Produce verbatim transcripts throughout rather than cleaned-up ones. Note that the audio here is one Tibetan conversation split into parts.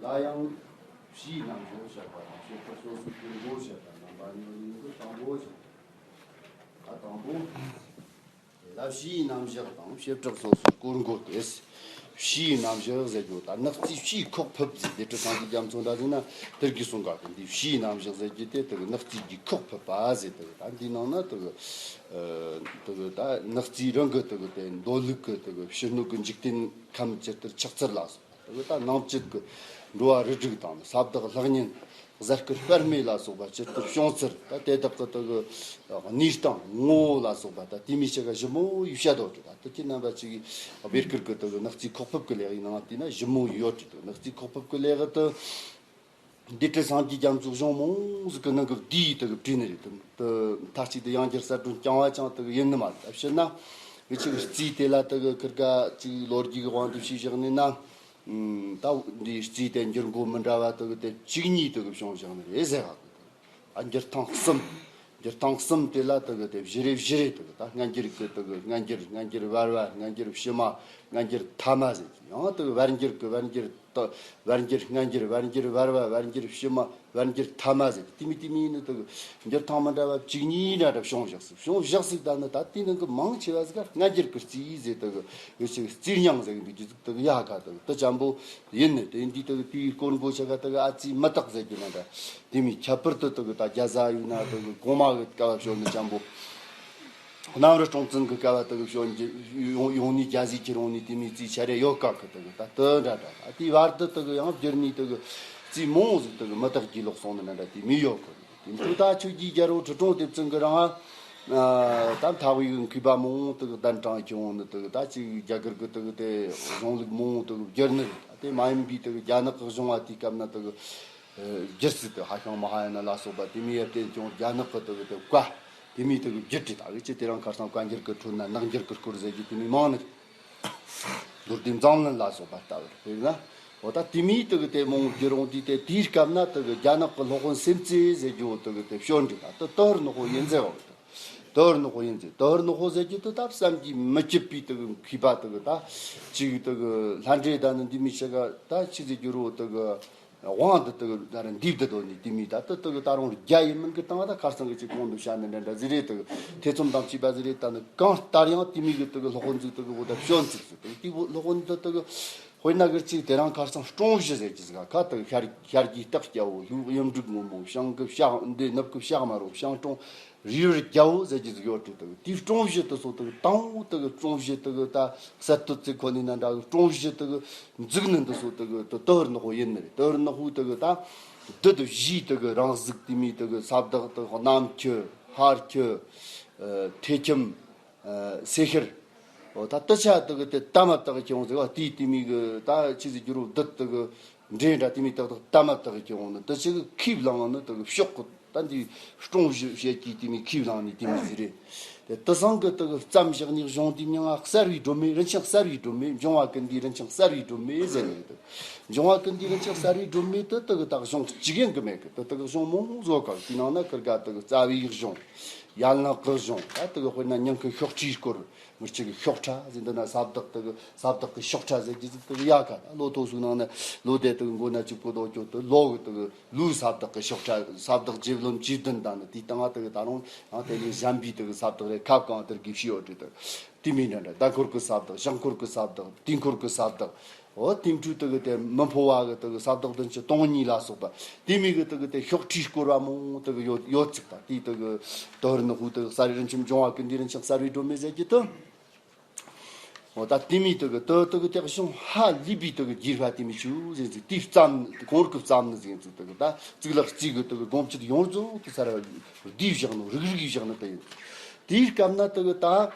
ད་ཡང་བྱིའུའི་རྣམ་གཞག་བཤད་པ་དང་བྱེ་བྲག་སོ་སོའི་སྐོར་འགོ་བཤད་པ། རྣམ་པ་གཉིས་ཡིན་གྱི། དང་པོ་བཤད། ད་དང་པོ། དེ་ལ་བྱིའུའི་རྣམ་གཞག་དང་བྱེ་བྲག་སོ་སོའི་སྐོར་འགོ་སྟེ། བྱིའུའི་རྣམ་གཞག་ཟེར་རྒྱུ་ད་ནག་རྩིས་བྱིའུ་ཁོག་ཕུབ་ཟེར། སྡེ་སྲིད་སངས་རྒྱས་རྒྱ་མཚོ་འདྲ་ཟེར་ན་དེར་གི་གསུང་ག་གི། འདི་བྱིའུའི་རྣམ་གཞག་ཟེར་རྒྱུ་དེ་དེ་གི་ནག་རྩིས་ཀྱི་ཁོག་ཕུབ་པ་ཟེར། དེ་གི་ད་འདི་ནང་ན་དེ་གི་ཨ་དེ་གི་ད་ནག་རྩིས་རང་གི་དེ་གི་དེ་མདོ་ལུགས་ཀྱི་དེ་གི་ཕྱི་སྣོད་ཀྱི་འཇིག་རྟེན་ཁམས་ཇི་ལྟར་ཆགས་ཚུལ་ལ་སོགས། དེ་གི་ད་ནང་བཅུད་ཀྱི་འགྲོ་བ་རིགས་དྲུག་དང་ས་བདག་ལྷ་གཉན་གཟའ་སྐར་དཔལ་མོ་ལ་སོགས་པ་ཇི་ལྟར་བྱུང་ཚུལ། ད་དེ་དག་གི་དེ་གི་གནས་སྟངས་ངོ་བོ་ལ་སོགས་པ་ད་དེ་མོ་ཞིག་ག་ཞིབ་མོ་ཡིས་བཤད་དོ་ཅིག་ད་དེ་ཁྱེད་རྣམ་པ་ཅིག་བེར་སྐུར་གི་དེ་གི་ནག་རྩིས་ཁོག་ཕུབ་ཀྱི་ལེའུའི་ནང་བལྟས་ན་ཞིབ་མོ་ཡོད་ཅིག་ད་ནག་རྩིས་ཁོག་ཕུབ་ཀྱི་ལེའུ་དེ། སྡེ་སྲིད་སངས་རྒྱས་རྒྱ་མཚོ་གཞུང་མང་ཟིག་གི་ནང་གི་བསྡུས་དེ་གི་བྲིས་ནི་རེད། དེ་མཐའ་གཅིག་ཏུ་ཡང་བསྐྱར་གསར་སྒྲོན་རྐྱང་བ་ཅང་དེ་གི་ཡིན་ནི་མ་རེད། ཕྱིར་ན་འུ་ཅག་གི་རྩིས་དེ་ལ་དེ་གི་ཁིར་ག་ཅིག་ལོ་རྒྱུས་ཀྱི་དབང་དུ་བྱས་བཞག་ནས་ན། ཨུམ། ད་འདིའི་རྩིས་དེ་འགྱུར་འགོ་མི་འདྲ་བ་དེ་གི་དེ་བཅུ་གཉིས་དེ་གི་བྱུང་བཞག་ནི་རེད་ཟེར་བ། ཨ་འགྱུར་སྟངས་གསུམ། འགྱུར་སྟངས་གསུམ་དེ་ལ་དེ་གི་དེ་བཞི་རེ་བཞི་རེ་དེ་གི་ད་སྔ་འགྱུར་གི་དེ་གི་སྔ་འགྱུར། སྔ་འགྱུར་བར་བ། སྔ་འགྱུར་ཕྱི་མ། སྔ་འགྱུར་ཐ་མ་ཟེར་གི། ཡང་དེ་གི་བར་འགྱུར་གི་བར་འགྱུར། ད་བར་འགྱུར་སྔ་འགྱུར། བར་འགྱུར་བར་བ། བར་འགྱུར་ཕྱི་མ། བར་འགྱུར་ཐ་མ་ཟེར། དེ་མོ་དེ་མོ་ཡིན་ནི་དེ་གི་འགྱུར་སྟངས་མི་འདྲ་བ་བཅུ་གཉིས་འདྲ་འདྲ་བྱུང་བཞག་ཟིག་བྱུང་བཞག་ཟིག་ད་ནི་ད་དེའི་ནང་གི་མང་ཆེ་བ་ཟིག་ག་སྔ་འགྱུར་གི་རྩིས་ཟེར། དེ་གི་འུ་ཅག་རྩིས་རྙིང་ཟེར་གི་འདུག་རྒྱུ་ཟིག་དེ་གི་ཡག་ག་དེ་གི་དེ་ཅན་པོ་ཡིན་ནི། དེ་འདི་དེ་གི་དེའི་སྐོར་འགོ་ཆ་ག་དེ་གི་ཨ་རྩིས་མུ་དག་ཟེར་རྒྱུ་ན་འདྲ། དེ་མོ་ཁྱད་པར་དུ་དེ་གི་ད་རྒྱ་བཟའ་ཡིན་ན་དེ་གི་གོང་མ་གི་སྐབས་བ་བྱོན་ནི་ཅན་པོ། གནམ་རི་སྲོང་བཙན་གྱི་སྐབས་བ་དེ་གི་བྱོན་རྒྱུ་ཡོང་ཡོང་ནི། རྒྱ་བཟའི་ཁྱེར་ཡོང་ནི་དེ་མོ་རྩིས་ཆ་རེ་ཡོད་ག་གི། དེ་གི་ད་དེ་འདྲ་འདྲ། ཨ་དེའི་བར་དུ་དེ་གི་ཡང་བསྒྱུར་ནི་དེ་གི་རྩིས་མང་ཟིག་དེ་གི་མུ་དག་གི་ལོག་སོང་ནི་འདྲ་འདྲ་དེ་མོ་ཡོད་གི། དེ་ཚོ་ད་ཆོས་རྗེ་རྒྱལ་པོ་ཁྲི་སྲོང་ལྡེ་བཙན་གྱི་རིང་ང་ད་མཐའ་དབུས་ཀྱི་མཁས་པ་མང་དེ་གི་གདན་དྲངས་ཁྱེར་ཡོང་ནི། དེ་གི་ད་ཅིག་རྒྱ་གར་གི་དེ་གི་དེ་གཞུང་ལུགས་མང་དེ་གི་བསྒྱུར་ནི་རེད། དེ་མ་ཡིན་པའི་དེ་གི་རྒྱ་ནག་གི་གཞུང་བ་དེའི་སྐབས་ན་དེ་གི་བསྒྱུར་ཚུལ་དེ་ཧྭ་ཤང་མ་ཧཱ་ཡ་ན་ལ་སོགས་པ་དེ་མོ་ཡར་བསྟན་ཀྱང་རྒྱ་ནག་གི་དེ་གི་དེ་བཀའ་དེ་མོ་དེ་གི་བསྒྱུར་བྲིས། ད་གི་ཅི་དེ་རིང་ཁ་སང་བཀའ་འགྱུར་གི་ཁྲོད་ན་ནག་འགྱུར་གི་སྐོར་ཟེར་རྒྱུ་དེ་མོ་མང་ནི། མདོ་སྡེ་མཛངས་བླུན་ལ་སོགས་པ་ལྟ་བུར་དཔེར་ན། འོ་ད་དེ་མོ་དེ་གི་དེ་མང་བསྒྱུར་འོང་དུས་དེ་དེའི་སྐབས་ན་དེ་གི་རྒྱ་ནག་གི་སློབ་དཔོན་སེམས་རྩེ་ཟེར་རྒྱུ་བོ་དེ་གི་དེ་བྱོན་བྲིས། ད་དེ་ཏི་ཧོར་ནག་པོ་ཡིན་ཟེར་བ་གི། ཏི་ཧོར་ནག་པོ་ཡིན་ཟེར། ཏི་ཧོར་ནག་པོ་ཟེར་རྒྱུ་དེ་ད་བསམ་གྱིས་མི་ཁྱབ་པའི་དེ་གི་མཁས་པ་དེ་གི་ད་ཅིག་དེ་གི་ལྷ་འདྲེ་ད་ནི་འདི་མོ་ཞིག་ག་ད་ཅི་ཟེར་རྒྱུ་རོ་དེ་གི་དབང་དུ་དེ་གི་ད་ར་འདི་བསྡུ་དོ་ནི་དེ་མོ་ད་དེ་དེ་གི་ད་རུང་རྒྱ་ཡིན་མིན་གི་སྟེང་ད་ཁ་སང་གི་ཅིག་གོང་དུ་བཤད་ནི་འདྲ་འདྲ་ཟིག་རེད། དེ་གི་ཐེ་ཚོམ་དང་བཅས་པ་ཟིག་རེད། ད་ནི་གང་ལྟར་ཡང་དེ་མོ་གི་དེ་གི་སློབ་དཔོན་ཟིག་དེ་གི་འོ་ད་བྱོན་ཚུགས་ཟིག་དེ་གི་དེ་གི་སློབ་དཔོན་དེ་དེ་གི་དཔེར་ན་གི་ཅིག་དེ་རིང་ཁ་སང་སྲུང་བཞི་ཟེར་གྱི་ཟིག་ག་ད་གི་ཤར་ཤར་གྱི་སྟག་སྐྱ་བོ། ལྷོའི་གཡུ་འབྲུག་སྔོན་པོ། བྱང་གི་ཕྱག་འདི་ནུབ་གི་ཕྱག་དམར་བོ། བྱང་སྲུང་རི་བོ་རྒྱལ་པོ་ཟེར་གྱི་ཟིག་ཡོད་རེད། དེ་གི་དེའི་སྲུང་བཞི་དེ་ཚོ་དེ་གི་དང་པོ་དེ་གི་སྲུང་བཞི་དེ་གི་ད་གསར་གཏོད་ཚེ་ཁོ་ནི་ན་འདྲ་གི་སྲུང་བཞི་དེ་གི་འཛུགས་ནི་འདི་ཚོ་དེ་གི་དེ་ཏི་ཧོར་ནག་པོ་ཡིན་ནི་རེད། ཏི་ཧོར་ནག་པོ་དེ་གི་ད་བདུད་བཞིའི་དེ་གི་རང་གཟུགས་དེ་མོ་དེ་གི་ས་བདག་དེ་གི་གནམ་ཁྱི། ཧར་ཁྱི། ཨ་ཐེ་ཁྱིམ། ཨ་སེ་ཤར། འོ་ད་དེ་ཆ་དེ་གི་དེ་ད་མ་དག་གི་ཁྱེར་ཡོང་ཟེར་བ། དེའི་དེ་མོ་གི་ད་ཆི་ཟིག་རྒྱུ་རོ་བདུད་དེ་གི་འདྲེ་འདྲ་དེ་མོ་དག་དག་ད་མ་དག་གི་ཁྱེར་ཡོང་ནི། དེ་ཆི་གི་ཁས་བླངས་ནི་དེ་གི་ཕྱོགས་གི་ད་འདི་སྲུང་བཞི་བཤད་ཀྱི་དེ་མོ་ཁས་བླངས་ནི་དེ་མོ་ཟིག་རེད། དེ་དེང་སང་གི་དེ་གི་བརྩམས་བཞག་ནི་གཞུང་དེའི་མིང་ང་གསར་བའི་སྒྲོན་མེ། རིན་ཆེན་གསར་བའི་སྒྲོན་མེ། འབྱུང་བ་ཀུན་འདུས་རིན་ཆེན་གསར་བའི་སྒྲོན་མེ་ཟེར་ནི་རེད། འབྱུང་བ་ཀུན་འདུས་རིན་ཆེན་གསར་བའི་སྒྲོན་མེ་དེ་དེ་གི་ད་གཞུང་གཅིག་ཡན་གི་མེད་གི། དེ་དེ་གི་གཞུང་མང་བོ་ཟིག་ག་དེའི་ནང་ན་ཁིར་ག་དེ་གི་རྩ་བའི་གཞུང་། ཡན་ལག་གི་གཞུང་། ད་དེ་གི་དཔེར་ན་སྙིང་གི་ཤོག་དྲིལ་སྐོར། མི་གཅིག་གི་ཤོག་ཁྲ་ཟེར། འདི་ན་ས་བདག་དེ་གི་ས་བདག་གི་ཤོག་ཁྲ་ཟེར་གྱི་ཟིག་དེ་གི་ཡག་ག། ད་ལོ་ཐོ་སུ་ནང་ན་ལོ་དེ་དེ་གི་མགོ་ན་གཅིག་པོ་ལོ་སྐྱོ་དེ་ལོ་གི་དེ་གི་ལོའི་ས་བདག་གི་ཤོག་ཁྲ། ས་བདག་རྗེ་བློན་བཅུ་བདུན་དང་ནི་དེའི་སྟེང་ང་དེ་གི་ད་རུང་ཡང་དེ་ལས་གཞན་པའི་དེ་གི་ས་བདག་རེ་ཁབ་གང་དེར་གི་ཤི་ཡོད་རེད། དེ་དེ་མིན་འདྲ་འདྲ། ཟླ་འཁོར་གི་ས་བདག། ཞག་འཁོར་གི་ས་བདག། དུས་འཁོར་གི་ས་བདག། འོ་དེ་འཕྲོས་དེ་གི་དེ་མི་འཕོ་བ་གི་དེ་གི་ས་བདག་བདུན་ཅུ་དོན་གཉིས་ལ་སོགས་པ་དེ་མོ་གི་དེ་གི་དེ་ཤོག་དྲིལ་སྐོར་བ་མང་དེ་གི་ཡོད་ཡོད་ཅིག་ད་དེའི་དེ་གི་ཏི་ཧོར་ནག་པོ་དེ་གི་གསར་བའི་རིན་ཆེན། འབྱུང་བ་ཀུན་འདུས་རིན་ཆེན་གསར་བའི་སྒྲོན་མེ་ཟེར་གྱི་དེ། འོ་ད་དེ་མོ་དེ་གི་དེ་དེ་གི་དེ་གཞུང་ཧ་ལས་པའི་དེ་གི་རྒྱས་པ་དེ་མོ་ཆུ་ཟེར་ཚིག་དེའི་བརྩམས་གོང་རིམ་གི་བརྩམས་ནི་ཟེར་ཚིག་དེ་གི་ད་གཙུག་ལག་རྩིས་གི་དེ་གི་སྒོམ་སྤྱོད་ཡོངས་རྫོགས་དེ་གསར་བ་བསྡུས་བཞག་ནོ། རིག་རིག་བཞག་ནི་དེ་ཡིན། དེའི་སྐབས་ན་དེ་གི་ད་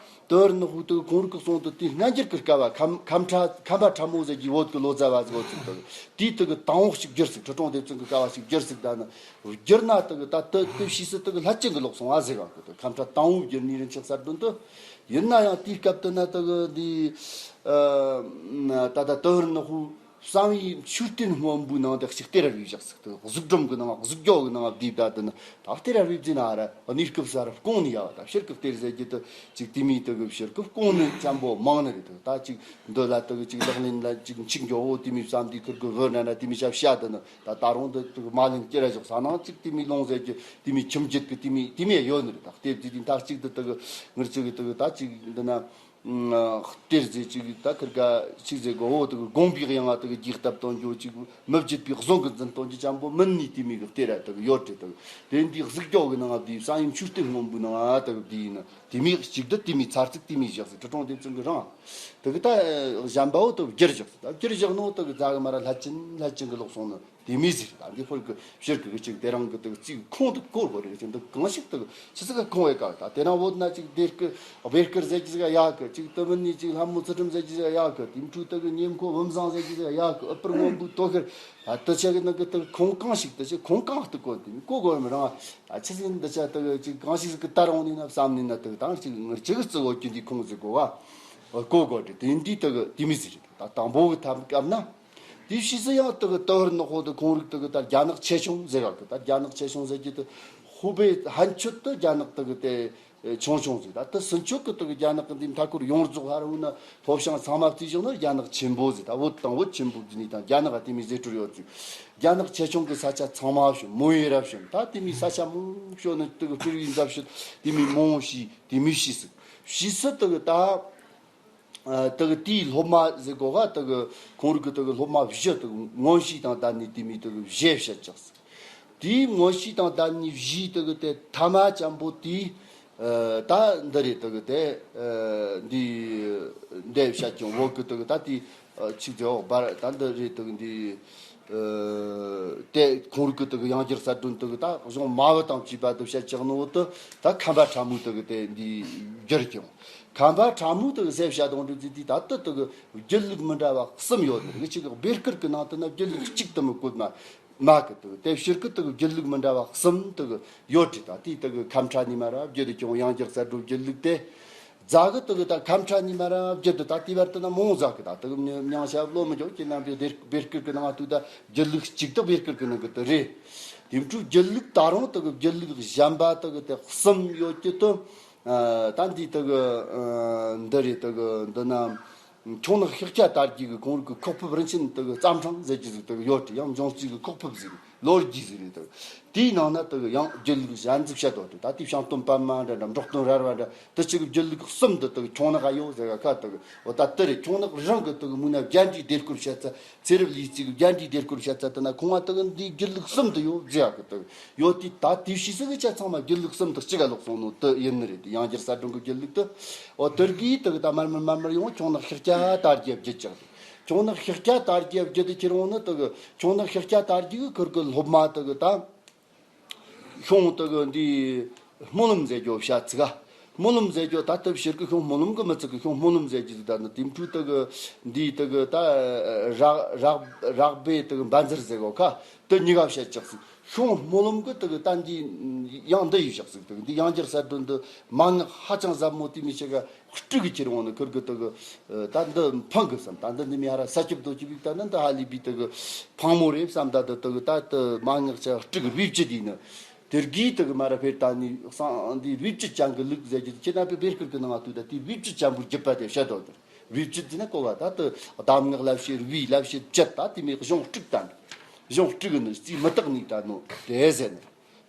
ཏི་ཧོར་ནག་པོ་དེ་གི་གོང་རིམ་གི་གསུང་དེ་དེའི་སྔ་འགྱུར་གི་སྐབས་བ་ཁམ་ཁམས་ཁྲ་ཁམས་པ་ཁྲ་མོ་ཟེར་གྱི་བོད་གི་ལོ་ཙཱ་བ་ཟིག་ཡོད་ཚིག་དེ་གི་དེའི་དེ་གི་དང་པོ་ཞིག་བསྒྱུར་ཚིག་ཁྲི་སྲོང་ལྡེ་བཙན་གི་སྐབས་བ་ཞིག་བསྒྱུར་ཚིག་ད་ནི་བསྒྱུར་ན་དེ་གི་ད་དེ་དེ་ཕྱིས་སུ་དེ་གི་ལྷ་ཆེན་གི་ལོག་སོང་བ་ཟེར་བ་གི། དེ་ཁམས་ཁྲ་དང་པོ་བསྒྱུར་ནི་རིན་ཆེན་གསར་སྒྲོན་དེ་ཡིན་ན་ཡང་དེའི་སྐབས་དེ་ན་དེ་གི་འདི་ཨ་ད་ད་ཏི་ཧོར་ནག་པོ་ བསམ་ཡས་མཆོད་རྟེན་སྔོན་པོའི་ནང་དུ་ཅིག་གཏེར་ར་རུས་བཞག་ཟིག་ཏུ། གཟུགས་སྒྲོམ་གི་ནང་གཟུགས་སྒྲོམ་གི་ནང་བསྡུས་བསྡད་དུ་ནི་ད་གཏེར་ར་རུས་བརྫིས་ན་ར་གནས་སྐབས་སུ་ར་སྐོང་ནི་ཡ་བ། ད་ཕྱིར་གི་གཏེར་ཟེར་གྱི་དུ་ཅིག་དེ་མོ་དུ་གི་ཕྱིར་གི་སྐོང་ནི་ཅན་པོ་མང་ནི་རེད། དུ་ད་ཅིག་འདི་ལ་དུ་གི་ཅིག་ལག་ལེན་ལ་ཅིག་འཆིག་འགྱོ་འོ་དེ་མོ་བསམ་དུས་ཁུར་གི་བོད་ན་ན་དེ་མོ་ཞབས་ཞྭ་དུ་ནི་ད་ད་རུང་དུ་དུ་མ་ལེན་སྐྱེ་ར་ཞོག་ས་ནང་ཅིག་དེ་མོ་ལོང་ཟེར་གྱི་དེ་མོ་ཁྱིམ་རྒྱུད་གི་དེ་མོ་དེ་མོ་ཡོད་ནི་རེད། ད་གཏེར་དེ་དུ་ད་ཅིག་དུ་དུ་གི་ངར་ཅིག་གི་དུ་གི་ད་ཅིག་འདི་ན། གཏེར་ཟེར་ཅིག་ད་ཁིར་ག་ཅིག་ཟེར་གོ་འོ་དུ་དགོངས་པའི་དབྱངས་དུ་རྒྱས་བཏབ་གཏོང་རྒྱུ་ཅིག་མི་བརྗེད་པའི་གཟུངས་ཀྱི་འཛིན་གཏོང་རྒྱུ་ཅན་པོ་མིན་ནི་དེ་མོ་གི་གཏེར་ར་དུ་ཡོད་དེ། དུ་དེ་འདི་གཟུགས་སྐྱོ་གི་ནང་བསྡུས་བསམ་ཡས་མཆོད་རྟེན་སྔོན་པོའི་ནང་དུ་བསྡུས་ཡིན་ན་དེ་མོ་གཅིག་ཏུ་དེ་མོ་ཚར་ཚིག་དེ་མོ་བཞག་ཟིག་ཁྲི་སྲོང་ལྡེ་བཙན་གི་རང་དུ་གི་ད་གཞན་པའོ་དུ་བསྒྱུར་བཞག་ཟིག་ད་བསྒྱུར་བཞག་ནོ་དུ་གི་རྫ་གི་མ་ར་ལྷ་ཆེན་ལྷ་ཆེན་གི་ལོག་སོང་ནི། དེ་མོ་ཟིག་རེད། ད་འདི་ཧོར་གི་ཕྱིར་གི་གི་ཅིག་དེ་རིང་གི་དུ་ཅིག་ཁུངས་དུ་གོ་དགོས་རེད། ཅིག་འདི་གང་ཞིག་དུ་ཆི་ཟིག་ག་ཁུངས་བས་ག་ད་དེ་རིང་བོད་ན་ཅིག་སྡེ་དཀར་སྦེ་དཀར་ཟེར་གི་ཟིག་ཡག་གི། ཅིག་དུ་མིན་ནི་ཅིག་ལྷ་མོ་ཚུལ་ཁྲིམས་ཟེར་གི་ཟིག་ཡག་གི། དེ་འཕྲུལ་དུ་གི་ཉེ་མཁོ་བུམ་བཟང་ཟེར་གི་ཟིག་ཡག་གི། ཨུ་པུར་སྔོན་པོའི་དོ་ཤལ་ད་དུ་ཆ་གི་ནི་གི་དུ་ཁུངས་གང་ཞིག་དུ་ཆི་ཁུངས་གང་དུ་གོ་དེ་གོ་དགོས་མི་རང་ད་ཆི་ཟིག་འདི་ཆ་དུ་གི་ཅིག་གང་ཞིག་ཟིག་གི་ལྟར་འོང་ནི་ན་བསམ་ནི་ན་དུ་དང་ཅིག་ངར་ཅིག་གི་རྩི་འོ་ཀྱི་འདི་ཁུངས་ཟིག་གོ་བ་གོ་དགོས་རེད། དེ་འདི་དུ་གི་དེ་མོ་ཟིག་རེད། ད་དང་པོ་གི་ཐབས་སྐབས་ན། དེའི་ཕྱིས་སུ་ཡང་དུ་གི་དུ་ཧར་ནག་པོ་དུ་ཁོང་རིགས་དུ་གི་ད་རྒྱ་ནག་ཆེ་ཆུང་ཟེར་ག་གི། ད་རྒྱ་ནག་ཆེ་ཆུང་ཟེར་གྱི་དུ་ཧུ་པེ་ཧན་ཆོད་དུ་རྒྱ་ནག་དུ་གི་དེ་ཆུང་ཆུང་ཟེར། ད་དུ་སུན་ཆོད་གི་དུ་གི་རྒྱ་ནག་གི་འདི་མཐའ་འཁོར་ཡོངས་རྫོགས་ཧ་རུ་ན་ལྷོ་བྱང་ཚང་མ་བརྩིས་བཞག་ན་རྒྱ་ནག་ཆེན་པོ་ཟེར། ད་བོད་དང་བོད་ཆེན་པོ་འདི་ནི་དང་རྒྱ་ནག་དེ་མོ་ཟེར་སྤྲུལ་ཡོད་ཚུལ། རྒྱ་ནག་ཆེ་ཆུང་གི་ས་ཆ་ཚང་མ་བྱོན་མོ་ཡེ་རབ་བྱོན། ད་དེ་མོ་ས་ཆ་མང་བྱོན་ནི་དུ་གི་སྤྲུལ་བའི་མཛད་བྱེད་དེ་མོ་མང་བོ་ཞིག་དེ་མོ་ཤེས་སུ། ཕྱིས་སུ་དུ་གི་ད། ཨ། དེ་གི་དེའི་སློབ་མ་ཟེར་གོ་ག་དེ་གི་ཁོང་རིགས་ཀྱི་དེ་གི་སློབ་མ་བཞི་དེ་གི་མངོན་ཤེས་དང་ལྡན་ནི་དེ་མོ་དེ་གི་བཞི་བཤད་ཅག་ཟེར། དེའི་མངོན་ཤེས་དང་ལྡན་ནི་བཞི་དེ་གི་དེ་ཐ་མ་ཅན་པོ་དེ། ཨ། ད་འདི་རེད། དེ་གི་དེ། ཨ། འདི་འདི་བཤད་ཀྱང་བོད་ཀྱི་དེ་གི་ད་དེ། ཨ། ཆིག་དེ་འོག་བར་ད་འདི་རེད། དེ་གི་འདི། ཨ། དེ་ཁོང་རིགས་ཀྱི་དེ་གི་ཡང་བསྐྱར་གསལ་སྒྲོན་དེ་གི་ད་གཞུང་མ་བུ་དང་བཅས་པ་དེ་བཤད་ཀྱང་ནོ་དེ་ད་ཁམས་པ་ཁྲ་མོ་དེ་གི་དེ་འདི་བསྒྱུར་ཀྱང་། ཁམས་པ་ཁྲ་མོ་དེ་གི་ཟེར་བཤད་དང་འདྲ་ཟིག་དེ་ད་ལྟ་དེ་གི་བརྒྱུད་ལུགས་མི་འདྲ་བ་གསུམ་ཡོད། དེ་གི་གཅིག་གི་སྦེ་དཀར་གི་ནང་དུ་ན་བརྒྱུད་ལུགས་གཅིག་དེ་མོ་བཀོད་མ་མ་གི། དེ་གི་དེ་ཕྱིར་གི་དེ་གི་བརྒྱུད་ལུགས་མི་འདྲ་བ་གསུམ་དེ་གི་ཡོད་དེ། ད་དེ་དེ་གི་ཁམས་ཁྲ་ནས་མ་ར་བརྒྱུད་དེ་ཀྱང་ཡང་བསྐྱར་གསལ་སྒྲོན་བརྒྱུད་ལུགས་དེ། རྫ་གི་དེ་གི་ད་ཁམས་ཁྲ་ནས་མ་ར་བརྒྱུད་དེ་ད་དེ་བར་དུ་ན་མང་ཟག་གི། ད་དེ་གི་མྱི་མྱང་ཞབས་ལོ་མི་འཇོག་ཁྱེད་རྣམ་པས་སྦེ་སྦེ་དཀར་གི་ནང་དུ་ད་བརྒྱུད་ལུགས་གཅིག་དེ་སྦེ་དཀར་གི་ནང་གི་དེ་རེད། དེ་འཕྲོས་བརྒྱུད་ལུགས་ད་རུང་དེ་གི་བརྒྱུད་ལུགས་གཞན་པ་དེ་གི་དེ་གསུམ་ཡོད་ཀྱི་དེ། ཨ། ད་འདི་དེ་གི། ཨ། འདི་རེད། དེ་གི་འདི་ན། ཁྱུང་ནག་ཤཱཀྱ་དར་རྒྱས་ཀྱི་ཁོང་རིགས་ཀྱི་ཁོག་ཕུབ་རིན་ཆེན་དེ་གི་ཙམ་ཕྲེང་ཟེར་གྱི་ཟིག་དེ་གི་ཡོད་དེ། ཡང་འབྱུང་རྩིས་ཀྱི་ཁོག་ཕུབ་ཟིག་ལོ་རྒྱུས་ཟིག་རེད། དེ་གི་དེའི་ནང་ན་དེ་གི་ཡང་བརྒྱུད་ལུགས་གཞན་ཟིག་བཤད་དོ་དེ། ད་དེ་བྱང་སྟོན་པད་མ་འདྲ་འདྲ་འབྲོག་སྟོན་རལ་བ་འདྲ་དེ་ཅིག་གི་བརྒྱུད་ལུགས་གསུམ་དེ་དེ་གི་ཁྱུང་ནག་ག་ཡོད་ཟེར་ག་ཁ་དེ་གི། འོ་ད་དེ་རེད། ཁྱུང་ནག་རང་གི་དེ་གི་མུ་ན་རྒྱན་འདྲིའི་ལྡེ་སྐོར་བཤད་ཚ། ཚེ་རབས་ལུས་རྩིས་ཀྱི་རྒྱན་འདྲིའི་ལྡེ་སྐོར་བཤད་ཚ། དེ་ན་ཁོང་བ་དེ་གི་འདིའི་བརྒྱུད་ལུགས་གསུམ་དེ་ཡོད་ཟེར་ག་དེ་གི། ཡོད་དེ། ད་དེ་ཕྱིས་སུ་གི་ཆ་ཚང་མ་བརྒྱུད་ལུགས་གསུམ་དེ་གཅིག་ག་ལོག་སོང་ནོ་དེ་ཡིན་ནི་རེད། དེ་ཡང་བསྐྱར་གསལ་སྒྲོན་གི་བརྒྱུད་ལུགས་དེ། འོ་དེ་གི་དེ་གི་ད་མར་མར་མར་མར་ཡོང་ཁྱུང་ནག་ཤཱཀྱ་དར་རྒྱས་བརྒྱུད་ཅག་དེ། ཁྱུང་ནག་ཤཱཀྱ་དར་རྒྱས་བརྒྱུད་དེ་ཁྱེར་འོང་ནི་དེ་གི་ཁྱུང་ནག་ཤཱཀྱ་དར་རྒྱས་གི་ཁུར་གི་སློབ་མ་དེ་གི་ད་ཁྱུང་དེ་གི་འདི་སྨོན་ལམ་ཟེར་རྒྱུ་བཤད་ཚིག་ག་སྨོན་ལམ་ཟེར་རྒྱུ་ད་ལྟ་ཕྱིར་གི་ཁྱུང་སྨོན་ལམ་གི་མི་ཚིག་གི་ཁྱུང་སྨོན་ལམ་ཟེར་རྒྱུ་ཟིག་ད་ནི་དེ་འཕྲོས་དེ་གི་འདི་དེ་གི་ད་རག་རག་རག་སྦེ་དེ་གི་འབའ་འཛེར་ཟེར་གོ་ཁ། དེ་གཉིས་ཀ་བཤད་ཅག་ཟིག་ཁྱུང་སྨོན་ལམ་གི་དེ་གི་ད་འདི་ཡང་འདི་ཡིས་བཞག་ཟིག་དེ་གི་འདི་ཡང་བསྐྱར་གསལ་སྒྲོན་འདི་མན་ངག་ཧ་ཅང་ཟབ་མོ་དེ་མི་ཞིག་ག་སྤྲུག་གི་ཁྱེར་འོང་ནི་ཁུར་གི་དེ་གི་ད་འདི་འཕང་གི་བསམ། ད་འདི་འདི་མི་ཧ་ར་ས་ཁྱབ་རྡོ་ཁྱབ་ཡིག་ད་ནི་འདི་ཧ་ལས་པའི་དེ་གི་འཕང་མོ་རེད་བསམ། ད་དེ་དེ་གི་ད་དེ་མན་ངག་ཅག་སྤྲུག་གི་རྦད་བཅད་དེ་ནི་དེ་གི་དེ་གི་མ་ར་ཕེར་ད་ནི་སང་འདི་རྦད་བཅད་ཅན་གི་ལུགས་ཟེར་རྒྱུ་ཁྱེད་རྣམ་པས་སྦེ་སྐུར་གི་ནང་ང་དུ་ད་དེ་རྦད་བཅད་ཅན་པོ་བརྒྱུད་པ་དེ་བཤད་དོ་དེ། རྦད་བཅད་ཟེར་ན་གོ་བ་ད་དེ་གདམས་ངག་ལབ་བྱེད་རྦད་ལབ་བྱེད་བཅད་ད་དེ་མོ་གཞུང་སྤྲུག་ད་ནི་གཞུང་སྤྲུག་གི་ནི་རྩིས་མི་རྟག་ནི་ད་ནོ་དེ་ཟེར་ནི།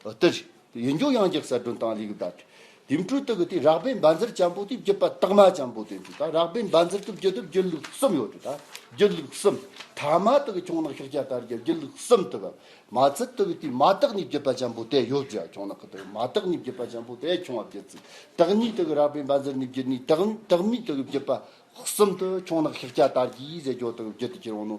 འོ་དེ་རེད། དེ་ཡིན་རྒྱུ་ཡང་བསྐྱར་གསལ་སྒྲོན་དང་ལེགས་བསྡད། དེ་འཕྲོས་དེ་གི་དེ་རག་སྦེ་འབའ་འཛེར་ཅན་པོ་དེ་བརྒྱུད་པ་རྟགས་མ་ཅན་པོ་དེ་འདུག་ད་རག་སྦེ་འབའ་འཛེར་དེ་བརྒྱུད་དེ་བརྒྱུད་ལུགས་གསུམ་ཡོད་རེད། ད་བརྒྱུད་ལུགས་གསུམ། ཐ་མ་དེ་གི་ཁྱུང་ནག་ཤཱཀྱ་དར་རྒྱས་བརྒྱུད་ལུགས་གསུམ་དེ་གི་མ་ཚད་དེ་གི་དེ་མ་དག་ནས་བརྒྱུད་པ་ཅན་པོ་དེ་ཡོད་ཀྱི། ཁྱུང་ནག་གི་དེ་གི་མ་དག་ནས་བརྒྱུད་པ་ཅན་པོ་དེ་ཁྱུང་བ་བརྒྱུད་ཚིག་དག་ཉིད་དེ་གི་རག་སྦེ་འབའ་འཛེར་ནས་བརྒྱུད་ནས་དག་དག་མིན་དེ་གི་བརྒྱུད་པ། གསུམ་དུ་ཁྱུང་ནག་ཤཱཀྱ་དར་རྒྱས་ཟེར་རྒྱུ་དེ་གི་བརྒྱུད་དེ་ཁྱེར་འོང་ནོ།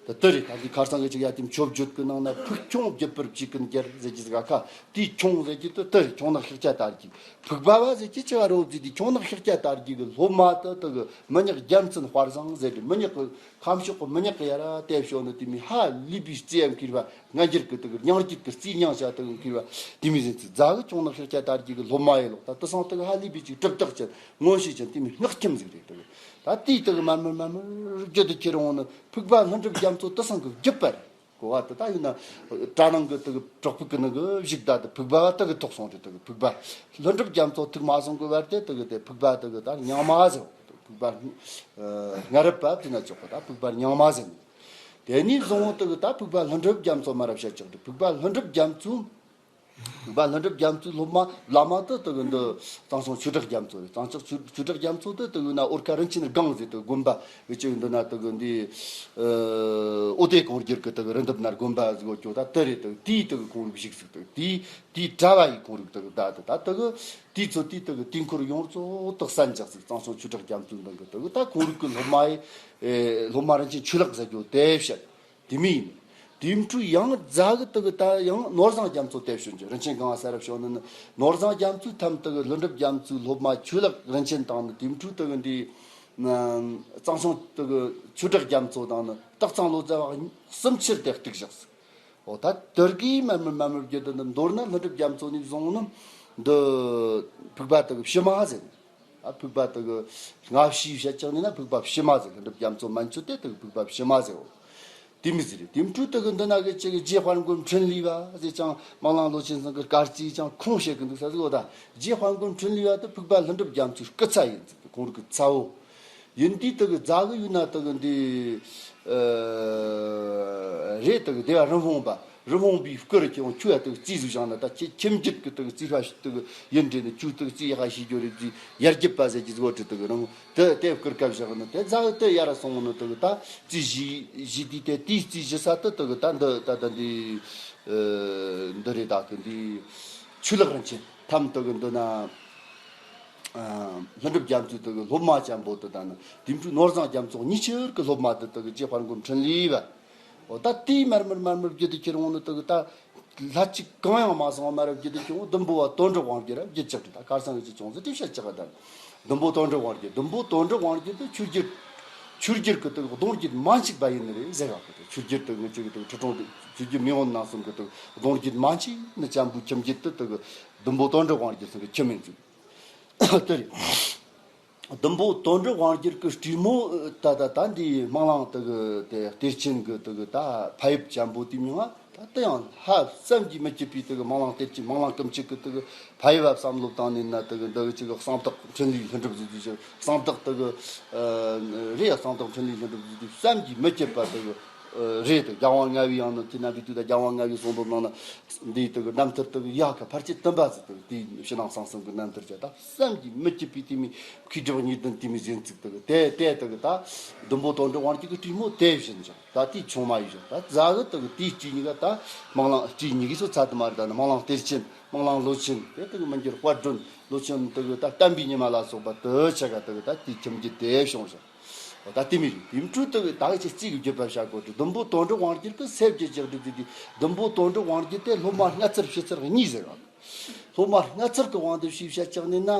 དེ་དེ་རེད། ད་འདི་ཁར་སང་གི་ཅིག་ཡ་དེ་མཆོད་བརྗོད་ཀྱི་ནང་ན་ཕུག་ཁྱུང་བརྒྱུད་པར་བཅས་ཀུན་རྒྱལ་ཟེར་གྱི་ཟིག་ག་ཁ་དེའི་ཁྱུང་ཟེར་གྱི་དེ་དེ་རེད། ཁྱུང་ནག་ཤཱཀྱ་དར་རྒྱས་ཕུག་པ་བ་ཟེར་གྱི་ཅི་བ་རོ་ཟིག་དེ་ཁྱུང་ནག་ཤཱཀྱ་དར་རྒྱས་གི་སློབ་མ་དེ་དེ་གི་མི་ཉག་རྒྱལ་མཚན་དཔལ་བཟང་ཟེར་རེད། མི་ཉག་གི་ཁམས་ཕྱོགས་གི་མི་ཉག་གི་ཡ་ར་དེ་ཤོ་ནི་དེ་མི་ཧ་ལས་པའི་རྩེ་ཡ་མཁས་པ། སྔ་འགྱུར་གྱི་དེ་གི་སྙིང་རྒྱུད་ཀྱི་རྩིས་སྙིང་བྱ་དེ་གི་མཁས་པ་དེ་མི་ཟིན་ཚུལ་རྫ་གི་ཁྱུང་ནག་ཤཱཀྱ་དར་རྒྱས་གི་སློབ་མ་ཡེ་ལོག་ད་དེ་སང་དེ་གི་ཧ་ལས་པའི་ཅིག་གྲུབ་རྟགས་ཅན་མངོན་ཤེས་ཅན་དེ་མི་སྔགས་ཁྱིམ་ཟིག་རེད། དེ་གི་ ད་དེའི་དེ་གི་མར་མར་མར་མར་བརྒྱུད་དུ་ཁྱེར་འོང་ནི་ཕུག་པ་ལྷུན་གྲུབ་རྒྱ་མཚོ་དེ་ཚང་གི་བརྒྱུད་པ་རེད། གོ་བ་དེ་ད་ཡིན་ན་གྲྭ་ནང་གི་དེ་གི་བྲག་ཕུག་གི་ནང་གི་བཞུགས་ད་དེ་ཕུག་པ་བ་དེ་གི་ཐོག་སོང་དུས་དེ་གི་ཕུག་པ་ལྷུན་གྲུབ་རྒྱ་མཚོ་ཐུག་མ་སོང་གི་བར་དེ་དེ་གི་དེ་ཕུག་པ་དེ་གི་ད་རྙིང་མ་ཟེར་བ་ཕུག་པ་སྔ་རབས་པ་དེ་ན་ཆོག་གི་ད་ཕུག་པ་རྙིང་མ་ཟེར་ནི། དེ་ནས་བཟུང་དེ་གི་ད་ཕུག་པ་ལྷུན་གྲུབ་རྒྱ་མཚོ་མར་བཤད་ཆོག་དེ་ཕུག་པ་ལྷུན་གྲུབ་རྒྱ་མཚོ། ཕུག་པ་ལྷུན་གྲུབ་རྒྱ་མཚོའི་སློབ་མ་བླ་མ་དེ་དེ་གི་འདི་གཙང་སོང་ཆོས་གྲགས་རྒྱ་མཚོ་རེད། གཙང་སོང་ཆོས་ཆོས་གྲགས་རྒྱ་མཚོ་དེ་དེ་གི་ན་ཨོ་ཁ་རིན་ཆེན་སྒང་ཟེར་དེ་དགོན་པ་གི་ཅིག་འདི་ན་དེ་གི་འདི་ཨོ་དེ་གོང་རྒྱུད་ཀྱི་དེ་གི་རི་འདབས་ན་དགོན་པ་ཟིག་ཡོད་ཀྱོ། ད་དེ་རེད། དེ་དེའི་དེ་གི་ཁོང་རིག་བཞུགས་ཟིག་དེ་དེའི་དེའི་གྲྭ་བ་ཡི་ཁོང་རིག་དེ་གི་ད་དེ་ད་དེ་གི་དེའི་ཚོ་དེའི་དེ་གི་དེའི་འཁོར་ཡོངས་རྫོགས་དེ་གསན་རྒྱག་ཟིག་གཙང་སོང་ཆོས་གྲགས་རྒྱ་མཚོའི་འདི་གི་དེ་གི་ད་ཁོང་རིག་གི་སློབ་མ་ཡི་སློབ་མ་རིན་ཆེན་ཆོས་ལེགས་ཟེར་རྒྱོ་དེ་བཤད། དེ་མིན་ཡིན། དེའི་འཕྲོས་ཡང་རྫ་གི་དེ་གི་ད་ཡང་ནོར་བཟང་རྒྱ་མཚོ་དེ་བྱོན་གྱི་རིན་ཆེན་གང་ས་རབ་བྱོན་ནི་ནོར་བཟང་རྒྱ་མཚོའི་ཐམ་དེ་གི་ལྷུན་གྲུབ་རྒྱ་མཚོའི་སློབ་མ་ཆོས་ལེགས་རིན་ཆེན་དང་ནི་དེའི་འཕྲོས་དེ་གི་འདི་གཙང་སོང་དེ་གི་ཆོས་གྲགས་རྒྱ་མཚོ་དང་ནི་སྟག་ཚང་ལོ་ཙཱ་བ་གསུམ་ཆར་དེ་གཏུག་བཞག་ཟིག་འོ་ད་དེ་གི་མར་མར་མར་མར་བརྒྱུད་དེ་འདི་མདོར་ན་ལྷུན་གྲུབ་རྒྱ་མཚོ་ནས་བཟུང་ནི་འདི་ཕུག་པ་དེ་གི་ཕྱི་མ་ཟེར། ཨ་ཕུག་པ་དེ་གི་སྔ་ཕྱིའི་བཤད་ཀྱང་ནི་ན་ཕུག་པ་ཕྱི་མ་ཟེར། ལྷུན་གྲུབ་རྒྱ་མཚོ་མན་ཆོད་དེ་དེ་གི་ཕུག་པ་ཕྱི་མ་ཟེར་འོ། དེ་མི་ཟེར། དེའི་འཕྲོས་དེ་གི་འདི་ན་གི་ཅིག་རྗེ་དཔལ་མགོན་འཕྲིན་ལས་པ་ཟེར་ཀྱང་སྨན་བླ་བློ་ཆེན་ཚང་གི་སྐར་རྩིས་ཀྱང་ཁུངས་བཤད་གི་འདུག་ས་ཟིག་འོ་ད་རྗེ་དཔལ་མགོན་འཕྲིན་ལས་པ་དེ་ཕུག་པ་ལྷུན་གྲུབ་རྒྱ་མཚོའི་སྐུ་ཚ་ཡིན་ཟིག་ཁོང་རིག་གི་ཚ་བོ། ཡིན་དུས་དེ་གི་རྫ་གི་ཡུལ་ན་དེ་གི་འདི་ཨ་རེད། དེ་གི་སྡེ་བ་རི་བོང་པ་རི་བོང་པའི་སྐུ་རུ་ཁྱེད་ཁྱོད་ཡ་དེ་གི་རྩིས་ཟིག་བཞག་ན་ད་ཁྱེད་ཁྱིམ་རྒྱུད་ཀྱི་དེ་གི་རྩིས་པ་ཞིག་དེ་གི་ཡིན་དྲན་ནས་ཁྱོད་དེ་གི་རྩིས་ཡག་ཤེས་རྒྱུ་རེད། རྩིས་ཡར་རྒྱུད་པ་ཟེར་གྱི་ཟིག་འོ་དྲི་དེ་གི་རང་དེ་དེ་སྐུར་སྐབས་བཞག་ནི་དེ་རྫ་གི་དེ་ཡར་སོང་ནི་དེ་གི་ད་རྩིས་གཞི་གཞི་དུས་དེ་དེའི་རྩིས་གཞི་ས་དེ་དེ་གི་ད་འདི་ད་ད་འདི་འདི་རེད། ད་གི་འདི་ཆོས་ལེགས་རིན་ཆེན་ཐམ་དེ་གི་འདི་ན། ལྷུན་གྲུབ་རྒྱ་མཚོའི་དེ་གི་སློབ་མ་ཅན་པོ་དེ་དང་ནི་དེའི་འཕྲོས་ནོར་བཟང་རྒྱ་མཚོ་གཉིས་ཆར་གི་སློབ་མ་དེ་དེ་གི་རྗེ་དཔལ་མགོན་འཕྲིན་ལས་པ། འོ་ད་དེའི་མར་མར་མར་མར་བརྒྱུད་དེ་ཁྱེར་འོང་ནི་དེ་གི་ད་ལྷ་གཅིག་གང་ཡང་མ་སོང་བ་མར་བརྒྱུད་དེ་ཁྱེར་འོང་བདུན་པོ་བ་དོན་གྲུབ་དབང་རྒྱལ་ར་བརྒྱུད་ཅག་དེ་ད་ཁར་སང་གི་ཅི་བྱུང་ཟེར་དྲི་བཤད་ཅག་ད་བདུན་པོ་དོན་གྲུབ་དབང་རྒྱལ། བདུན་པོ་དོན་གྲུབ་དབང་རྒྱལ་དེ་ཆོས་རྒྱལ་ཆོས་རྒྱལ་གི་དེ་གི་གདུང་རྒྱུད་མན་ཆད་པ་ཡིན་ནི་རེད་ཟེར་བ་གི་དེ་ཆོས་རྒྱལ་དེ་ངི་ཅི་གི་དེ་ཁྲི་སྲོང་ཆོས་རྒྱལ་མེས་དབོན་རྣམ་གསུམ་གི་དེ་གི་གདུང་རྒྱུད་མན་ཆད་ནི་ཅན་པོའི་ཁྱིམ་རྒྱུད་དེ་དེ་གི་བདུན་པོ་དོན་གྲུབ་དབང་རྒྱལ་ཚང་གི་ཁྱིམ་ཡིན་ཟིག་དེ་རེད། བདུན་པོ་དོན་གྲུབ་དབང་རྒྱལ་གྱི་སྲས་མོ་ད་ད་ད་འདི་སྨན་བླ་དེ་གི་དེ་གཏེར་ཆེན་གི་དེ་གི་ད་ཕ་ཡུལ་ཅན་པོ་དེ་མྱིང་ང་ད་དེ་ཡང་ཧ་བསམ་གྱིས་མི་ཁྱབ་པའི་དེ་གི་སྨན་བླ་གཏེར་ཆེན་སྨན་བླ་ཀུན་གྱི་གི་དེ་གི་ཕ་ཡུལ་བ་བསམ་བློ་བཏང་ནས་ན་དེ་གི་འདི་གི་ཅིག་གི་གསང་བདག་འཕྲིན་ལས་ལྷུན་གྲུབ་ཟེར་དུས་ཅིག་གསང་བདག་དེ་གི་རེད། གསང་བདག་འཕྲིན་ལས་ལྷུན་གྲུབ་ཟེར་དུས་བསམ་གྱིས་མི་ཁྱབ་པ་དེ་གི་རེད། དེ་རྒྱལ་དབང་ལྔ་པའི་ཡང་ན་དེ་ན་འདི་དུས་ད་རྒྱལ་དབང་ལྔ་པའི་གསུང་འབུམ་ནང་ན་འདི་དེ་གི་རྣམ་ཐར་དེ་གི་ཡ་གི་ཕལ་ཆེར་བསྟན་པ་ཟེར་དེ་གི་དེའི་ཕྱི་ནང་གསང་གསུམ་གི་རྣམ་ཐར་བྱ་ད། བསམ་གྱིས་མི་ཁྱབ་པའི་དེ་མི་མཁས་གྲུབ་གཉིས་ལྡན་དེ་མི་གཟན་ཚིག་དེ་གི་དེ་དེ་དེ་གི་ད་བདུན་པོ་དོན་གྲུབ་དབང་རྒྱལ་གྱི་སྲས་མོ་དེ་བཞིན་ཅིང་ད་དེའི་ཆུང་མ་ཡིན་ཞིང་ད་རྫ་གི་དེ་གི་དེའི་སྤྲེའུ་གཉིས་ཀ་ད་སྨན་བླ་སྤྲེའུ་གཉིས་ཀའི་སོ་ཚ་དུ་མ་རེད། ད་ནི་སྨན་བླ་གཏེར་ཆེན་སྨན་བླ་བློ་ཆེན་དེ་དེ་གི་མི་འགྱུར་དཔལ་སྒྲོན་བློ་ཆེན་དེ་གི་ད་བསྟན་པའི་ཉི་མ་ལ་སོགས་པ་དེ་ཆ་ག་དེ་གི་ད་དེའི་ཁྱིམ་རྒྱུད་དེ་བྱུང་ཞིང་། ད་དེ་མི་རིགས་དེ་འཕྲོས་དེ་གི་ད་གི་ཆེ་རྩིས་གི་བརྒྱུད་པ་བྱ་དགོས་ཏེ་བདུན་པོ་དོན་གྲུབ་དབང་རྒྱལ་གྱི་སྲས་བརྒྱུད་ཅིག་བསྒྲིགས་ཏེ་དེ་བདུན་པོ་དོན་གྲུབ་དབང་རྒྱལ་དེ་སློབ་མ་སྔ་ཚར་ཕྱི་ཚར་གཉིས་ཟེར་བ། སློབ་མ་སྔ་ཚར་གི་དབང་དུ་བྱས་བཤད་ཀྱང་ནི་ན།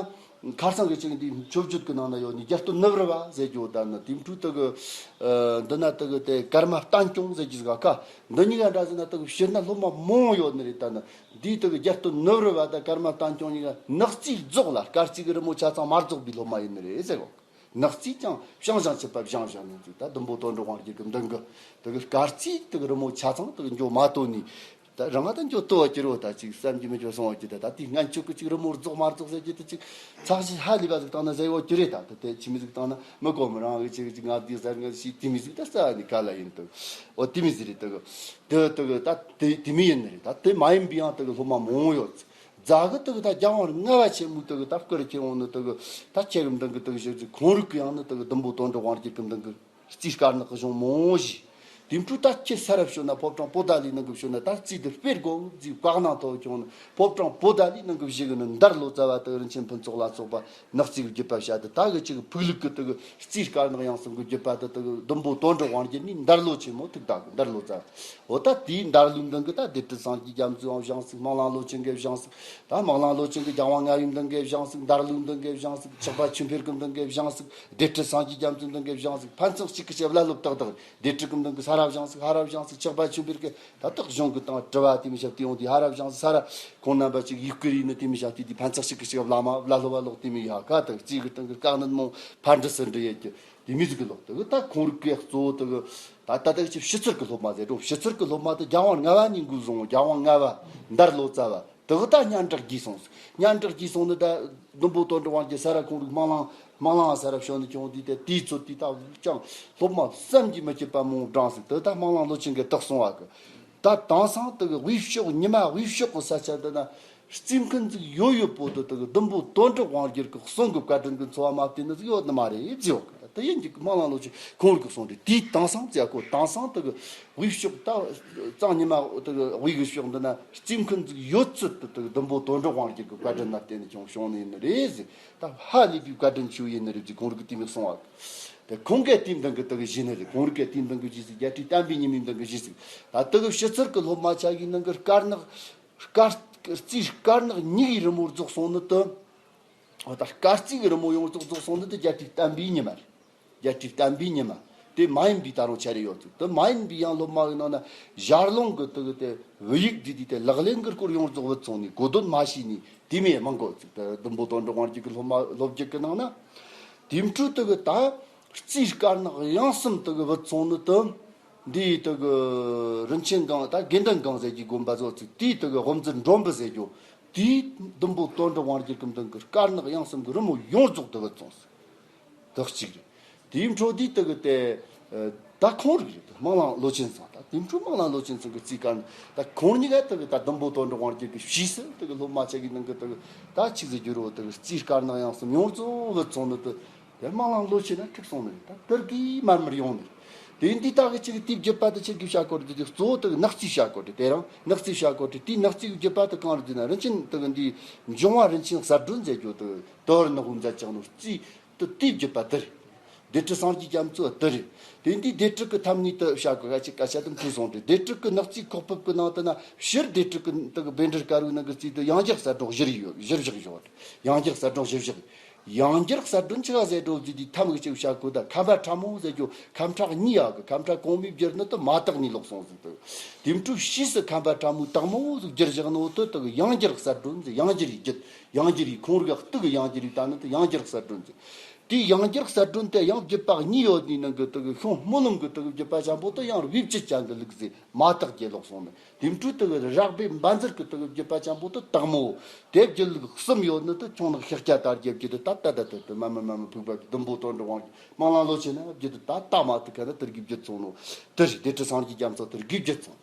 ཁར་སང་གི་ཅིག་འདི་མཆོད་བརྗོད་ཀྱི་ནང་ན་ཡོད་ནི་རྒྱལ་སྟོན་ནུབ་རི་བ་ཟེར་རྒྱུ་ད་ནི་དེ་འཕྲོས་དེ་གི་འདི་ན་དེ་གི་དེ་ཀརྨ་བསྟན་སྐྱོང་ཟེར་རྒྱུ་ཟིག་ག་འདི་གཉིས་ཀ་འདྲ་ཟེར་ན་དེ་གི་ཕྱིར་ན་སློབ་མ་མང་བོ་ཡོད་ནི་རེད། ད་ནི་འདིའི་དེ་གི་རྒྱལ་སྟོན་ནུབ་རི་བ་དང་ཀརྨ་བསྟན་སྐྱོང་གཉིས་ཀ་ནག་རྩིས་རྫོགས་ལ་སྐར་རྩིས་གི་རི་མོ་ཆ་ཚང་མ་རྫོགས་པའི་སློབ་མ་ཡིན་ནི་རེད་ཟེར་གོ། ནག་རྩིས་ཀྱང་བྱང་བྱང་ཆུབ་པ་བཞེངས་བཞེངས་ནས་ཅིག་ད་བདུན་པོ་དོན་གྲུབ་དབང་རྒྱལ་གྱི་མདུན་གི་དེ་གི་སྐར་རྩིས་དེ་གི་རི་མོ་ཆ་ཚང་དེ་གི་འགྱོ་མ་ཐོན་ནི། ད་རང་ང་ད་འགྱོ་ལྟོ་བ་གྱུར་བོ་ད་ཅིག་བསམ་གྱིས་མི་ཁྱབ་སོང་བ་གྱི་ད་ད་དེ་ངན་ཆོག་གི་ཅིག་རི་མོ་རྫོགས་མ་རྫོགས་ཟེར་གྱི་དེ་ཅིག་ཚགས་ཤིག་ཧ་ལས་པ་ཟིག་བཏང་ན་ཟེར་བོ་གྱུར་རེད། ད་དེ་དེ་ཆི་མི་ཟིག་བཏང་ན་མི་གོ་མི་རང་གི་ཅིག་ཅིག་ང་དེ་ཟེར་ང་ཞིག་དེ་མི་ཟིག་ད་ས་ནི་ག་ལ་ཡིན་དུ་འོ་དེ་མི་ཟིག་རེད། དེ་གི་དེ་དེ་གི་ད་དེ་དེ་མི་ཡིན་ནི་རེད། ད་དེ་མ་ཡིན་པའི་ཡང་དེ་གི་སློབ་མ་མང་བོ་ཡོད། རྫ་གི་དེ་གི་ད་རྒྱལ་དབང་ལྔ་པ་ཆེན་མོའི་དེ་གི་ད་སྐུ་རུ་ཁྱེར་འོང་ནི་དེ་གི་ད་ཁྱེད་གི་མདུན་གི་དེ་གི་ཞིག་ཅིག་ཁོང་རིག་གི་ཡང་ནི་དེ་གི་བདུན་པོ་དོན་གྲུབ་དབང་རྒྱལ་གི་མདུན་གི་རྩིས་དཀར་ནག་གི་གཞུང་མང་བོ་ཞིག་དེ་འཕྲོས་ད་ཁྱེད་ས་རབ་ཤོད་ན་ཕོ་བྲང་པོ་ཏ་ལའི་ནང་གི་ཤོད་ན་ད་རྩིས་དེ་སྤེལ་དགོས་ཟེར་བཀའ་གནང་ཐོག་བྱུང་ནི་ཕོ་བྲང་པོ་ཏ་ལའི་ནང་གི་བཞེས་གི་ནི་མདར་ལོ་ཙཱ་བ་དེ་རིན་ཆེན་ཕུན་ཚོགས་ལ་སོགས་པ་ནག་རྩིས་གི་བརྒྱུད་པ་བྱ་དེ་ད་གི་ཅིག་ཕུག་ལུགས་གི་དེ་གི་རྩིས་དཀར་ནག་ཡང་གསུམ་གི་བརྒྱུད་པ་དེ་དེ་གི་བདུན་པོ་དོན་གྲུབ་དབང་རྒྱལ་ནི་མདར་ལོ་ཆེན་མོ་ཐུག་ད་གི་མདར་ལོ་ཙཱ། འོ་ད་དེའི་མདར་ལུགས་འདི་གི་ད་སྡེ་ཁྲི་སངས་རྒྱས་རྒྱ་མཚོའི་བཞེངས་ཟིག་སྨན་བླ་བློ་ཆེན་གི་བཞེངས་ཟིག་ད་སྨན་བླ་བློ་ཆེན་གི་རྒྱལ་དབང་ལྔ་པའི་མདུན་གི་བཞེངས་ཟིག་མདར་ལུགས་འདི་གི་བཞེངས་ཟིག་ཆགས་པ་ཆོས་འཕེལ་གི་མདུན་གི་བཞེངས་ཟིག་སྡེ་ཁྲི་སངས་རྒྱས་རྒྱ་མཚོའི་མདུན་གི་བཞེངས་ཟིག་ཕན་ཚུན་གཅིག་གི་ཆེ་བླ་སློབ་ཏག་ཏག་སྡེ་ཁྲི་གི་མདུན་གི་ས་ ཧ་ར་བཞེངས་ཟིག་ཧ་ར་བཞེངས་ཟིག་ཆག་པ་ཆུན་པེར་གི་ད་དག་གཞུང་གི་སྟེང་དྲི་བ་དེ་མི་ཤབ་དེ་ཡོང་དུས་ཧ་ར་བཞེངས་ཟིག་ས་ར་ཁོང་རྣམ་པ་ཅིག་ཡིག་སྐུར་ཡིན་ནི་དེ་མི་ཤབ་དུས་དེ་ཕན་ཚག་ཞིག་གི་ཞིག་བླ་མ་བླ་སློབ་བ་ལོག་དེ་མི་ཡ་ཀ་དག་རྩིས་གི་སྟེང་གི་དཀའ་གནད་མང་ཕར་འདྲི་ཚུར་འདྲི་ཡེད་ཀྱི་དེ་མི་ཟིག་གི་ལོག་དག་ད་ཁོང་རིག་གི་གཙོ་བོ་དག་ད་ད་དག་ཅིག་ཕྱི་ཚུལ་གི་སློབ་མ་ཟེར་རོ། ཕྱི་ཚུལ་གི་སློབ་མ་དེ་རྒྱལ་དབང་ལྔ་པ་ནས་འགོ་བཟུང་། རྒྱལ་དབང་ལྔ་པ་འདར་ལོ་ཙཱ་བ། དེ་གི་ད་སྙན་གྲགས་རྒྱས་སོང་ཟིག་སྙན་གྲགས་རྒྱས་སོང་ནི་ད་ཟླུམ་པོ་དོན་གྲུབ་དབང་རྒྱལ་ས་ར་ཁོང་རིག་སྨོན་ལམ་སྨོན་ལམ་ས་ར་བྱོན་ནི་ཀྱང་དུས་དེ་དེའི་ཚོད་དུས་ད་ཀྱང་སློབ་མ་བསམ་གྱིས་མི་ཁྱབ་པ་མང་བགྲངས་ཟིག་དེ་ད་སྨོན་ལམ་ལོ་ཆེན་གྱི་དག་སོང་བ་གི། ད་དེང་སང་དེ་གི་དབུས་ཕྱོགས་ཉི་མ་དབུས་ཕྱོགས་གི་ས་ཆ་འདི་ན་རྩིས་མཁན་ཟིག་ཡོད་ཡོད་པོ་དེ་དེ་གི་ཟླུམ་པོ་དོན་གྲུབ་དབང་རྒྱལ་གི་གསུང་གི་བཀའ་དྲིན་གི་འཚོ་བ་མ་བལྟས་ནི་ཟིག་ཡོད་ནི་མ་རེད་ཟེར་བ་གི། དེ་ཡིན་གྱི་སྨོན་ལམ་ལོ་ཆེན་ཁོང་རིག་གི་གསུང་རེད། དེའི་དེང་སང་ཟེར་གོ། དེང་སང་དེ་གི་དབུས་ཕྱོགས་ད་གཙང་ཉི་མ་དེ་གི་དབུས་གི་ཕྱོགས་འདི་ན་རྩིས་མཁན་ཟིག་ཡོད་ཚུལ་དུ་དེ་གི་ཟླུམ་པོ་དོན་གྲུབ་དབང་རྒྱལ་གི་བཀའ་དྲིན་ལ་བརྟེན་ནས་ཀྱང་བྱུང་ནི་ཡིན་ནི་རེད་ཟེར། ད་ཧ་ལས་པའི་བཀའ་དྲིན་ཆེ་བོ་ཡིན་ནི་རེད་ཟེར་ཁོང་རིག་གི་དེ་མོ་གསུང་བ། དེ་ཁོང་གིས་དེའི་མདུན་གི་དེ་གི་བཞེས་ནི་རེད། ཁོང་རིག་གིས་དེའི་མདུན་གི་བཞེས་ཟིག་རྒྱལ་སྲས་བསྟན་པའི་ཉི་མའི་མདུན་གི་བཞེས་ཟིག་ད་དེ་གི་ཕྱི་ཚུལ་གི་སློབ་མ་ཆ་གི་ནང་གི་དཀར་ནག་དཀར་རྩིས་དཀར་ནག་གཉིས་ཀྱི་རི་མོ་རྫོགས་སོང་ནི་དེ། འོ་ད་དཀར་རྩིས་ཀྱི་རི་མོ་ཡོངས་རྫོགས་རྫོགས་སོང་ནི་དེ་རྒྱལ་སྲས་བསྟན་པའི་ཉི་མ་རེད། རྒྱལ་སྲས་བསྟན་པའི་ཉི་མ། དེ་མ་ཡིན་པའི་ད་རུང་ཆ་རེ་ཡོད་ཚུལ་དེ་མ་ཡིན་པའི་ཡང་སློབ་མ་གི་ནང་ན་ཞར་ལུང་གི་དེ་གི་དེ་བོད་ཡིག་འདི་དེ་དེ་ལག་ལེན་གི་སྐོར་ཡོངས་རྫོགས་བུད་སོང་ནས་གོ་དོན་མ་ཤེས་ནས་དེ་མེད་མང་གོ་ཚུལ་དེ་ཟླུམ་པོ་དོན་གྲུབ་དབང་རྒྱལ་གི་སློབ་མ་སློབ་རྒྱུད་གི་ནང་ན། དེ་འཕྲོས་དེ་གི་ད་རྩིས་དཀར་ནག་དབྱངས་གསུམ་དེ་གི་བུད་སོང་ནི་དེ། འདིའི་དེ་གི་རིན་ཆེན་སྒང་ད་དགེ་འདུན་སྒང་ཟེར་གྱི་དགོན་པ་ཚོ་ཚིག་དེའི་དེ་གི་དབུ་མཛད་འགྲོ་འབུལ་ཟེར་རྒྱུ། དེའི་ཟླུམ་པོ་དོན་གྲུབ་དབང་རྒྱལ་གི་མདུན་གི་དཀར་ནག་དབྱངས་གསུམ་གི་རི་མོ་ཡོངས་རྫོགས་དེ་བུད་སོང་ཟིག་དེ་གཅིག་རེད། དེའི་འཕྲོ་དེའི་དེ་གི་དེ་ད་ཁོང་རིག་རེད། སྨོན་ལམ་ལོ་ཆེན་ཚང་ད་དེའི་འཕྲོ་སྨོན་ལམ་ལོ་ཆེན་ཚང་གི་རྩིས་དཀར་ནག་ད་ཁོང་གཉིས་ཀ་དེ་གི་ད་ཟླུམ་པོ་དོན་གྲུབ་དབང་རྒྱལ་གི་ཕྱིས་སུ་དེ་གི་སློབ་མ་ཆ་གི་ནང་གི་དེ་གི་ད་ཆི་ཟིག་རྒྱུ་རོ་དེ་གི་རྩིས་དཀར་ནག་དབྱངས་གསུམ་ཡོངས་རྫོགས་བུད་སོང་ནི་དེ། དེ་སྨོན་ལམ་ལོ་ཆེ་ན་འཁྲུག་སོང་ནི་རེད། ད་དེར་གིས་མར་མར་ཡོང་ནི་རེད། དེ་འདི་ལྟ་གི་ཅིག་དེའི་བརྒྱུད་པ་དེ་ཆི་གི་བྱ་དགོས་རེད། དེ་གཙོ་བོ་དེ་ནག་རྩིས་བྱ་དགོས་རེད། དེ་རང་ནག་རྩིས་བྱ་དགོས་རེད། དེའི་ནག་རྩིས་ཀྱི་བརྒྱུད་པ་དེ་གང་རེད་ཟེར་ན། རིན་ཆེན་དེ་གི་འདི་འབྱུང་བ་རིན་ཆེན་གསལ་སྒྲོན་ཟེར་རྒྱུ་དེ་དོ་རི་ནག་པོ་མཛད་ཀྱང་ནོ་རྩིས་དེ་དེའི་བརྒྱུད་པ་དེ་རེད། སྡེ་ཁྲི་སངས་རྒྱས་རྒྱ་མཚོ་དེ་རེད། དེ་འདི་སྡེ་ཁྲི་གི་ཐ་སྙད་དུ་བྱ་དགོས་ག་ཅིག་སྐད་ཆ་དེ་འཁྲུག་སོང་རེད། སྡེ་ཁྲི་གི་ནག་རྩིས་ཁོག་ཕུབ་གི་ནང་དུ་ན་ཕྱིར་སྡེ་ཁྲི་གི་དེ་གི་བཻ་ཌཱུརྱ་དཀར་པོའི་ནང་གི་རྩིས་དེ་ཡང་བསྐྱར་གསལ་སྒྲོན་བཞིར་ཡོད་བཞིར་བཞག་ཡོད། ཡང་བསྐྱར་གསལ་སྒྲོན་བཞིར་བཞག་ཡང་བསྐྱར་གསལ་སྒྲོན་ཆི་ག་ཟེར་འགྲོ་རྒྱུ་དེ་ཐམ་གི་ཅིག་བྱ་དགོས། ད་ཁམས་པ་ཕྲ་མོ་ཟེར་རྒྱུ་ཁམས་ཕྲ་གཉིས་ཡོད་གི། ཁམས་ཕྲ་གོང་མའི་བསྒྱུར་ནི་དེ་མ་དག་ནས་ལོག་སོང་ཟིག་དེ་དེ་འཕྲོ་ཕྱིས་སུ་ཁམས་པ་ཕྲ་མོའི་དག་མོ་ཟིག་བསྒྱུར་བཞག་ནོ་དེ་དེ་གི་ཡང་བསྐྱར་གསལ་སྒྲོན་ཟེར། ཡང་བསྐྱར་ཡི་བརྒྱུད་ཡང་བསྐྱར་ཡི་ཁོང་རིག་ག་དེ་གི་ཡང་བསྐྱར་ཡི་ད་ནི་དེ་ཡང་བསྐྱར་གསལ་སྒྲོན་ཟེར། དེའི་ཡང་བསྐྱར་གསལ་སྒྲོན་དེ་ཡང་བརྒྱུད་པ་གཉིས་ཡོད་ནི་ནང་གི་དེ་གི་ཤོང་སྨོན་ལམ་གི་དེ་གི་བརྒྱུད་པ་ཆེན་པོ་དེ་ཡང་རུས་བཅད་ཅན་གི་ལུགས་ཟེར། མ་དག་གི་ལོག་སོང་ནི། དེ་འཕྲོས་དེ་གི་རགས་པའི་འབའ་འཛིན་གི་དེ་གི་བརྒྱུད་པ་ཆེན་པོ་དེ་དག་མོ། དེ་བརྒྱུད་ལུགས་གསུམ་ཡོད་ནི་དེ་ཁྱུང་ནག་ཤཱཀྱ་དར་རྒྱས་བརྒྱུད་དེ་ད་ད་ད་དེ་དེ་མ་མ་མ་མ་ཕུག་པ་ཟླུམ་པོ་དོན་གྲུབ་དབང་རྒྱལ་སྨོན་ལམ་ལོ་ཆེ་ན་བརྒྱུད་དེ་ད་ད་མ་དེ་ག་ན་དེར་གི་བརྒྱུད་སོང་ནོ། དེ་རེད། སྡེ་ཁྲི་སངས་རྒྱས་རྒྱ་མཚོ་དེར་གི་བརྒྱུད་སོང་།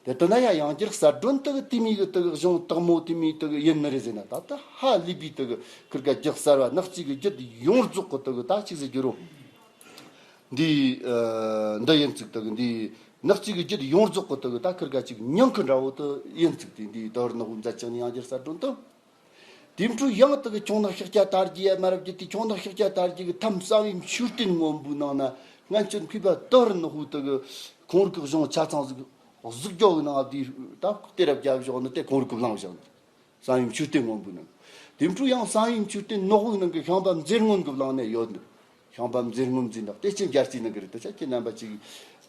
དེ་དེ་ན་ཡང་ཡང་བསྐྱར་གསལ་སྒྲོན་དེ་གི་དེ་མི་གི་དེ་གི་གཞུང་དག་མོ་དེ་མི་དེ་གི་ཡིན་ནི་རེད་ཟེར་ན། ད་ད་ཧ་ལས་པའི་དེ་གི་ཁིར་ག་རྒྱུད་གསར་བ་ནག་རྩིས་གི་རྒྱུད་ཡོངས་རྫོགས་གི་དེ་གི་ད་ཅིག་ཟེར་རྒྱུ་རོ། འདི་ཨ་འདི་ཡིན་ཚིག་དག་འདི་ནག་རྩིས་ཀྱི་རྒྱུད་ཡོངས་རྫོགས་ཀྱི་དག་ད་ཁིར་ག་ཅིག་ཉུང་ཁུ་འདྲ་བོ་དུ་ཡིན་ཚིག་དེ་འདི་དོར་ནག་པོ་མཛད་ཅིག་ནི་ཡང་བསྐྱར་གསལ་སྒྲོན་དུ། དེ་འཕྲོ་ཡང་དག་ཁྱུང་ནག་ཤཱཀྱ་དར་རྒྱས་ཡ་མ་རབས་ཀྱི་དེ་ཁྱུང་ནག་ཤཱཀྱ་དར་རྒྱས་ཀྱི་ཐམ་གསང་བའི་མཆོད་རྟེན་སྔོན་པོའི་ནང་ན་སྔན་ཆད་མཁས་པ་དོར་ནག་པོ་དག་ཁོང་རིག་གི་གཞུང་ཆ་ཚང་ཟིག་གཟིགས་སྐྱོ་གི་ནང་དེ་ད་གཏེར་རབ་རྒྱབ་བཞག་ནི་དེ་ཁོང་རིག་གི་བླངས་བཞག་ནི། གསང་བའི་མཆོད་རྟེན་སྔོན་པོའི་ནང་། དེ་འཕྲོ་ཡང་གསང་བའི་མཆོད་རྟེན་ནག་པོའི་ནང་གི་ཤངས་པ་མཛེས་སྔོན་གྱི་བླངས་ནས་ཡོད་འདུག་ཤངས་པ་མཛེས་སྔོན་ཟེར་ན་གཏེར་ཆེན་རྒྱལ་རྩིས་ནང་གི་རེད། ད་ཆ་ཁྱེད་རྣམ་པ་ཅིག་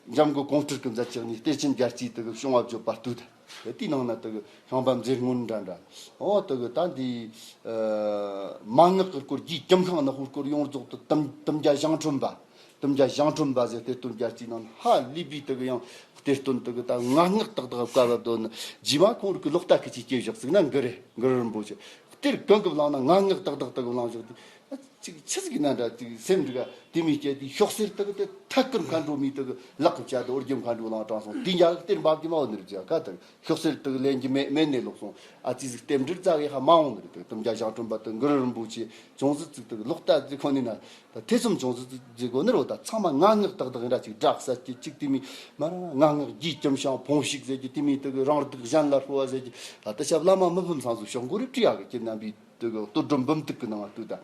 འཇམ་མགོན་གོང་སྤྲུལ་གྱི་མཛད་ཅིག་ནས་གཏེར་ཆེན་རྒྱལ་རྩིས་དེ་གི་བྱུང་བ་བརྗོད་པ་ལྟོས་དང་། དེ་དེའི་ནང་ན་དེ་གི་ཤངས་པ་མཛེས་སྔོན་འདྲ་འདྲ། འོ་དེ་གི་ད་འདི་ཨ་མན་ངག་གི་སྐོར་རྒྱའི་གྱིམ་ཤིང་ནག་པོའི་སྐོར་ཡོངས་རྫོགས་དུ་དུམ་དུམ་བརྒྱ་ཞང་ཁྲོམ་པ། དུམ་བརྒྱ་ཞང་ཁྲོམ་པ་ཟེར་གཏེར་སྟོན་རྒྱལ་རྩིས་ནང་ཧ་ལས་པའི་དེ་གི་ཡང་གཏེར་སྟོན་དེ་གི་ད་ངག་སྔགས་ཏག་ཏག་བཀའ་བབས་དོན་ནི་རྗེས་མ་ཁོང་རིག་གི་ལོག་ལྟ་ཁི་ཅིག་སྐྱེས་བཞག་ཟིག་ན་འགི་རེད། འགི་རུ་རིན་པོ་ཆེ་གཏེར་གང་གི་བླངས་ན་ངག་སྔགས་ཏག་ཏག་དེ་གི་བླངས་བཞག་དེ། ཅིག་ཆི་ཟིག་ན་འདྲ་ཅིག་སེམས་འདྲི་ག་དེ་མི་སྐྱེ་དེ་ཤོག་སེར་དེ་གི་དེ་ཐད་ཀར་མཁའ་འགྲོ་མི་དེ་གི་ལག་གི་བྱ་དེ་ཨོ་རྒྱན་མཁའ་འགྲོ་བླངས་དྲངས་སོང་། དེ་ཡ་གི་གཏེར་འབབ་ཀྱི་མ་འོ་ནི་རེད་ཅག་ཁ་དེ་གི། ཤོག་སེར་དེ་གི་ལེན་གྱི་མེད་མེད་ནས་ལོག་སོང་། ཨ་ཙི་ཟིག་རྟེན་འབྲེལ་རྩ་བའི་ཧ་མ་འོང་ནི་རེད། དེ་གི་དུམ་བརྒྱ་ཞང་ཁྲོམ་པ་དེ་གི་འགུ་རུ་རིན་པོ་ཆེ་ཅུང་ཟིག་ཙིག་དེ་གི་ལོག་ལྟ་ཟིག་ཁོ་ནི་ན་ད་ཐེ་ཚོམ་ཅུང་ཟིག་ཙིག་ཟིག་གོ་ནི་རོ། ད་ཚང་མ་ངག་སྔགས་ཏག་ཏག་ཡིན་ར་ཅིག་སྒྲ་གསལ་གྱི་ཅིག་དེ་མི་མ་ར་ངག་སྔགས་རྒྱའི་གྱིམ་ཤིང་ཕུང་ཤིག་ཟེར་གྱི་དེ་མི་དེ་གི་རང་སྡུག་གཞན་ལ་ཕོག་པ་ཟེར་གྱི། ད་ལྟ་ཞབས་བླ་མ་མི་ཕམ་ཚང་ཟིག་ཤོག་མགོ་རིབ་བྲིས་ཡག་གི་ཁྱེད་རྣམ་པའི་དེ་གི་གཏོར་སྒྲོམ་འབུམ་ཐུག་གི་ནང་ལ་ལྟོས་ད།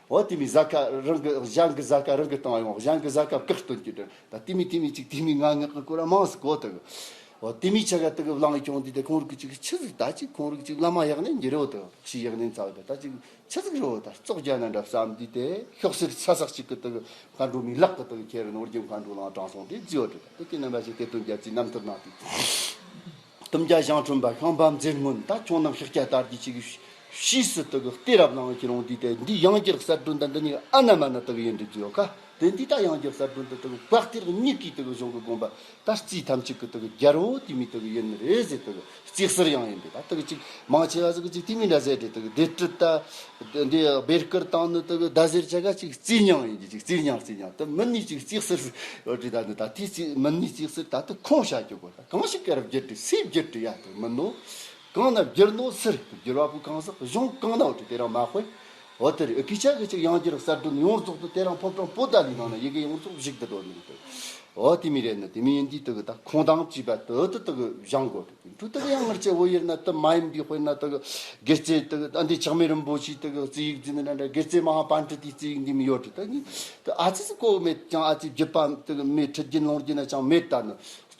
འོ་དེ་མི་ཟ་ཁ་རང་གི་གཞན་གི་ཟ་ཁ་རང་གི་བཏང་ཡོང་། གཞན་གི་ཟ་ཁ་བཀག་སྟོན་གྱི་དྲན་ད་དེ་མི་དེ་མི་ཅིག་དེ་མི་ངག་སྔགས་གི་སྐོར་ར་མང་ཟིག་གོ་དེ་གི། འོ་དེ་མི་ཆ་ག་དེ་གི་བླངས་ཡོང་དུས་དེ་ཁོང་རིགས་ཀྱི་ཅིག་ཆི་ཟིག་ད་ཅིག་ཁོང་རིགས་ཅིག་བླ་མ་ཡག་ནས་འགྱུར་ཡོད་དེ་ཤི་ཡག་ནས་ཚ་བ་དེ་ད་ཅིག་ཆི་ཟིག་རེད་ད་བཙོག་རྒྱ་ན་འདྲ་བསམ་དུས་དེ་ཤོག་སེར་ས་སག་ཅིག་གི་དེ་གི་མཁའ་འགྲོ་མི་ལག་གི་དེ་གི་ཁྱེར་ནོར་རྒྱུ་མཁའ་འགྲོ་ལང་དྲང་སོང་དེ་རྫི་ཡོད་དེ་ད་དེ་རྣམ་པ་ཞིག་དེ་དོན་རྒྱ་ཅིག་རྣམ་ཐར་ནང་དེ། དུམ་བརྒྱ་ཞང་ཁྲོམ་པ་ཤང་པ་མཛེས་སྔོན་ད་ཁྱོད་རྣམས་ཤཱཀྱ་དར་གྱི་ཅིག་ཕྱིས་སུ་དེ་གི་གཏེ་རབ་ལངས་ཀྱི་རུང་དུས་དེ་འདི་ཡང་བསྐྱར་གསར་སྒྲོན་དང་འདི་གཉིས་ཨ་ན་མ་ན་དེ་གི་ཡིན་འདྲི་རྫི་ཡོད་ཀ་དེ་འདི་ད་ཡང་བསྐྱར་གསར་སྒྲོན་དེ་དེ་གི་བཀའ་གཏེར་གཉིས་ཀྱི་དེ་གི་གཞུང་གི་དགོངས་པ། ད་རྩིས་ཐམས་ཅད་ཀྱི་དེ་གི་རྒྱལ་པོ་དེ་མི་དེ་གི་ཡིན་རེད་ཟེར། དེ་གི་རྩིས་གསར་ཡང་ཡིན་པས་ད་དེ་གི་ཅིག་མང་ཆེ་བ་ཟིག་གི་ཅིག་དེ་མི་འདྲ་ཟེར་དེ་དེ་གི་སྡེ་སྲིད་ད་འདི་སྦེ་བསྐུར་བཏང་ནི་དེ་གི་ཟླ་ཟེར་ཆ་ག་ཅིག་རྩིས་མྱང་ཡིན་གྱི་ཅིག་རྩིས་མྱང་རྩིས་མྱང་དེ་མི་ནི་ཅིག་རྩིས་གསར་ཡོད་རེད། ད་ནི་ད་དེ་རྩིས་མི་ནི་རྩིས་གསར་ད་དེ་ཁོང་བཤད་རྒྱུ་གོ་ད་གང་ཞིག་ག་ར་བསྒྱུར་དེ་སུས་བསྒྱུར་དེ་ཡ་དེ་མི་ནོ་གང་ན་བསྒྱུར་ནོ་སུ་རེད། བསྒྱུར་བ་པོ་གང་ཟག་གཞུང་གང་ན་ཡོད་དེ་དེ་རང་མ་དཔེ། འོ་དེ་རེད། ཨ་ཁུ་ཆ་གི་ཅིག་ཡང་བསྐྱར་གསར་སྒྲོན་ཡོངས་རྫོགས་དུ་དེ་རང་ཕོ་བྲང་པོ་ཏཱ་ལའི་ནང་ན་ཡི་གེ་ཡོངས་རྫོགས་བཞུགས་དུ་འགྲོ་ནི་རེད། འོ་དེ་མི་རེད་ནི་དེ་མི་ཡིན་དུས་དུ་གི་ད་ཁོང་དང་བཅས་པ་དུ་དུ་དུ་གི་བཞེངས་དགོས་རེད། འཕྲུལ་དུ་གི་ཡང་ངར་ཆེ་བོ་ཡིན་ན་དུ་མ་ཡིན་པའི་དཔེར་ན་དུ་གི་སྒེར་རྩེ་དུ་གི་ད་འདི་ཆགས་མེད་རིན་པོ་ཆེ་དུ་གི་རྩིས་ཡིག་འཛིན་ན་འདྲ་སྒེར་རྩེ་མ་ཧཱ་པཎྜི་ཏའི་རྩིས་ཡིག་འདི་མི་ཡོད་རེད། ད་ནི་དུ་ཨ་ཙི་ཙི་གོ་མེད་ཀྱང་ཨ་ཙི་བརྒྱུད་པ་དུ་གི་མེད་ཁྲིད་རྒྱུན་ལོངས་རྒྱུ་ན་ཅང་མེད། ད་ནི།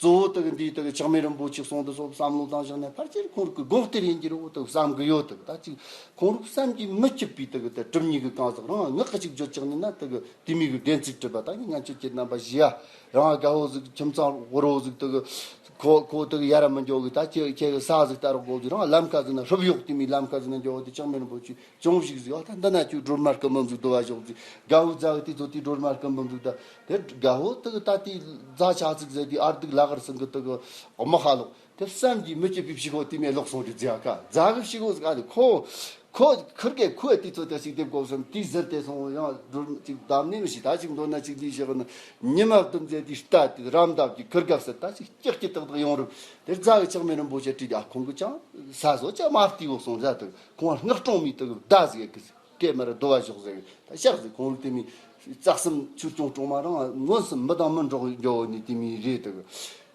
གཙོ་བོ་དག་འདིའི་དག་ཆགས་མེད་རིན་པོ་ཆེ་གསུང་དུ་སོགས་བསམ་བློ་བཏང་བཞག་ན་ཕལ་ཆེར་ཁོང་རིགས་ཀྱི་དགོངས་གཏེར་ཡིན་གྱི་རེད་དག་བསམ་གི་ཡོད་དག་ད་ཅིག་ཁོང་རིགས་བསམ་གྱིས་མི་ཁྱབ་པའི་དག་དེ་གྲུབ་བརྙེས་ཀྱི་གང་ཟག་རང་ངག་གི་ཅིག་བརྗོད་ཀྱང་ནི་ན་དག་དེ་མོ་གི་བདེན་ཚིག་གྲུབ་པ་ད་ནི་ང་ཚོ་ཁྱེད་རྣམ་པ་ཞི་ཡ་རང་དགའ་བོ་ཟིག་ཁྱིམ་ཚང་དབུལ་བོ་ཟིག་དག་ཁོ་ཁོ་དག་ཡ་ར་མི་འགྱོ་གི་ད་ཁྱེད་ཁྱེད་གི་ས་ཟིག་ལྟ་རོགས་དགོས་ཟིག་རང་ལམ་ཁ་ཟིག་ན་ཧྲུབ་གཡོག་དེ་མོ་ལམ་ཁ་ཟིག་ན་འགྱོ་བ་དེ་ཆགས་མེད་རིན་པོ་ཆེ། ཅུང་ཞིག་ཟིག་ཨ་ད་འདི་ན་ཁྱོད་སྒྲོལ་མ་སྐུ་འབུམ་ཟིག་བསྡུ་བ་ཞོག་ཟིག་དགའ་བོ་རྫ་གི་དེ་ཚོ་དེ་སྒྲོལ་མ་སྐུ་འབུམ་ཟིག་ད་དེ་དགའ་བོ་དེ་གི་ད་དེ་རྫ་ཆ་ཟིག་ཟེར་དེ་ཨར་དུག་ལ་གར་སང་གི་དེ་གི་དམག་ཧ་ལོག་དེ་བསམ་གྱིས་མི་ཁྱབ་པའི་ཕྱི་གོ་དེ་མེད་ལོག་སོང་རེད་ཟེར་ཨ་ཁ་རྫ་གི་ཕྱི་གོ་ཟིག་ཨ་དེ་ཁོ་ཁོ་ཁུར་གེ་ཁོས་དེ་ཚོ་དེ་ཞིག་དེབ་གོ་སོང་དེ་ཟེར་དེ་སོང་ཡང་སྒྲོལ་ཅིག་བདམས་ནས་མི་ཤི་ད་ཅིག་མདོར་ན་ཅིག་ལས་བཞག་ན་ཉི་མ་བདུན་ཟེར་དེ་ལྟ་དེ་རམ་འདབ་ཀྱི་ཁུར་གེ་ཟེར་ད་ཅིག་ཀྱག་ཀྱི་ཏག་ཏག་ཡོང་རུབ་དེ་རྫ་གི་ཆགས་མེད་རིན་པོ་ཆེ་བྲིས་ཏེ་ཨ་ཁོང་གི་ཅང་ས་སོ་ཅང་མ་བལྟས་འོ་སོང་རྫ་དེ། ཁོང་སྔགས་སྲུང་མའི་དུ་བདག་ཟིག་གི་སྐད་མར་རྡོ་བ་ཞོག་ཟེར་ད་ཤག་ཟིག་ཁོང་རིག་དེ་མི་རྩ་གསུམ་ཆོས་སྐྱོང་སྲུང་མ་རང་མངོན་སུམ་མི་དང་མི་འགྲོགས་འགྱོ་ནི་དེ་མི་རེད་དུ་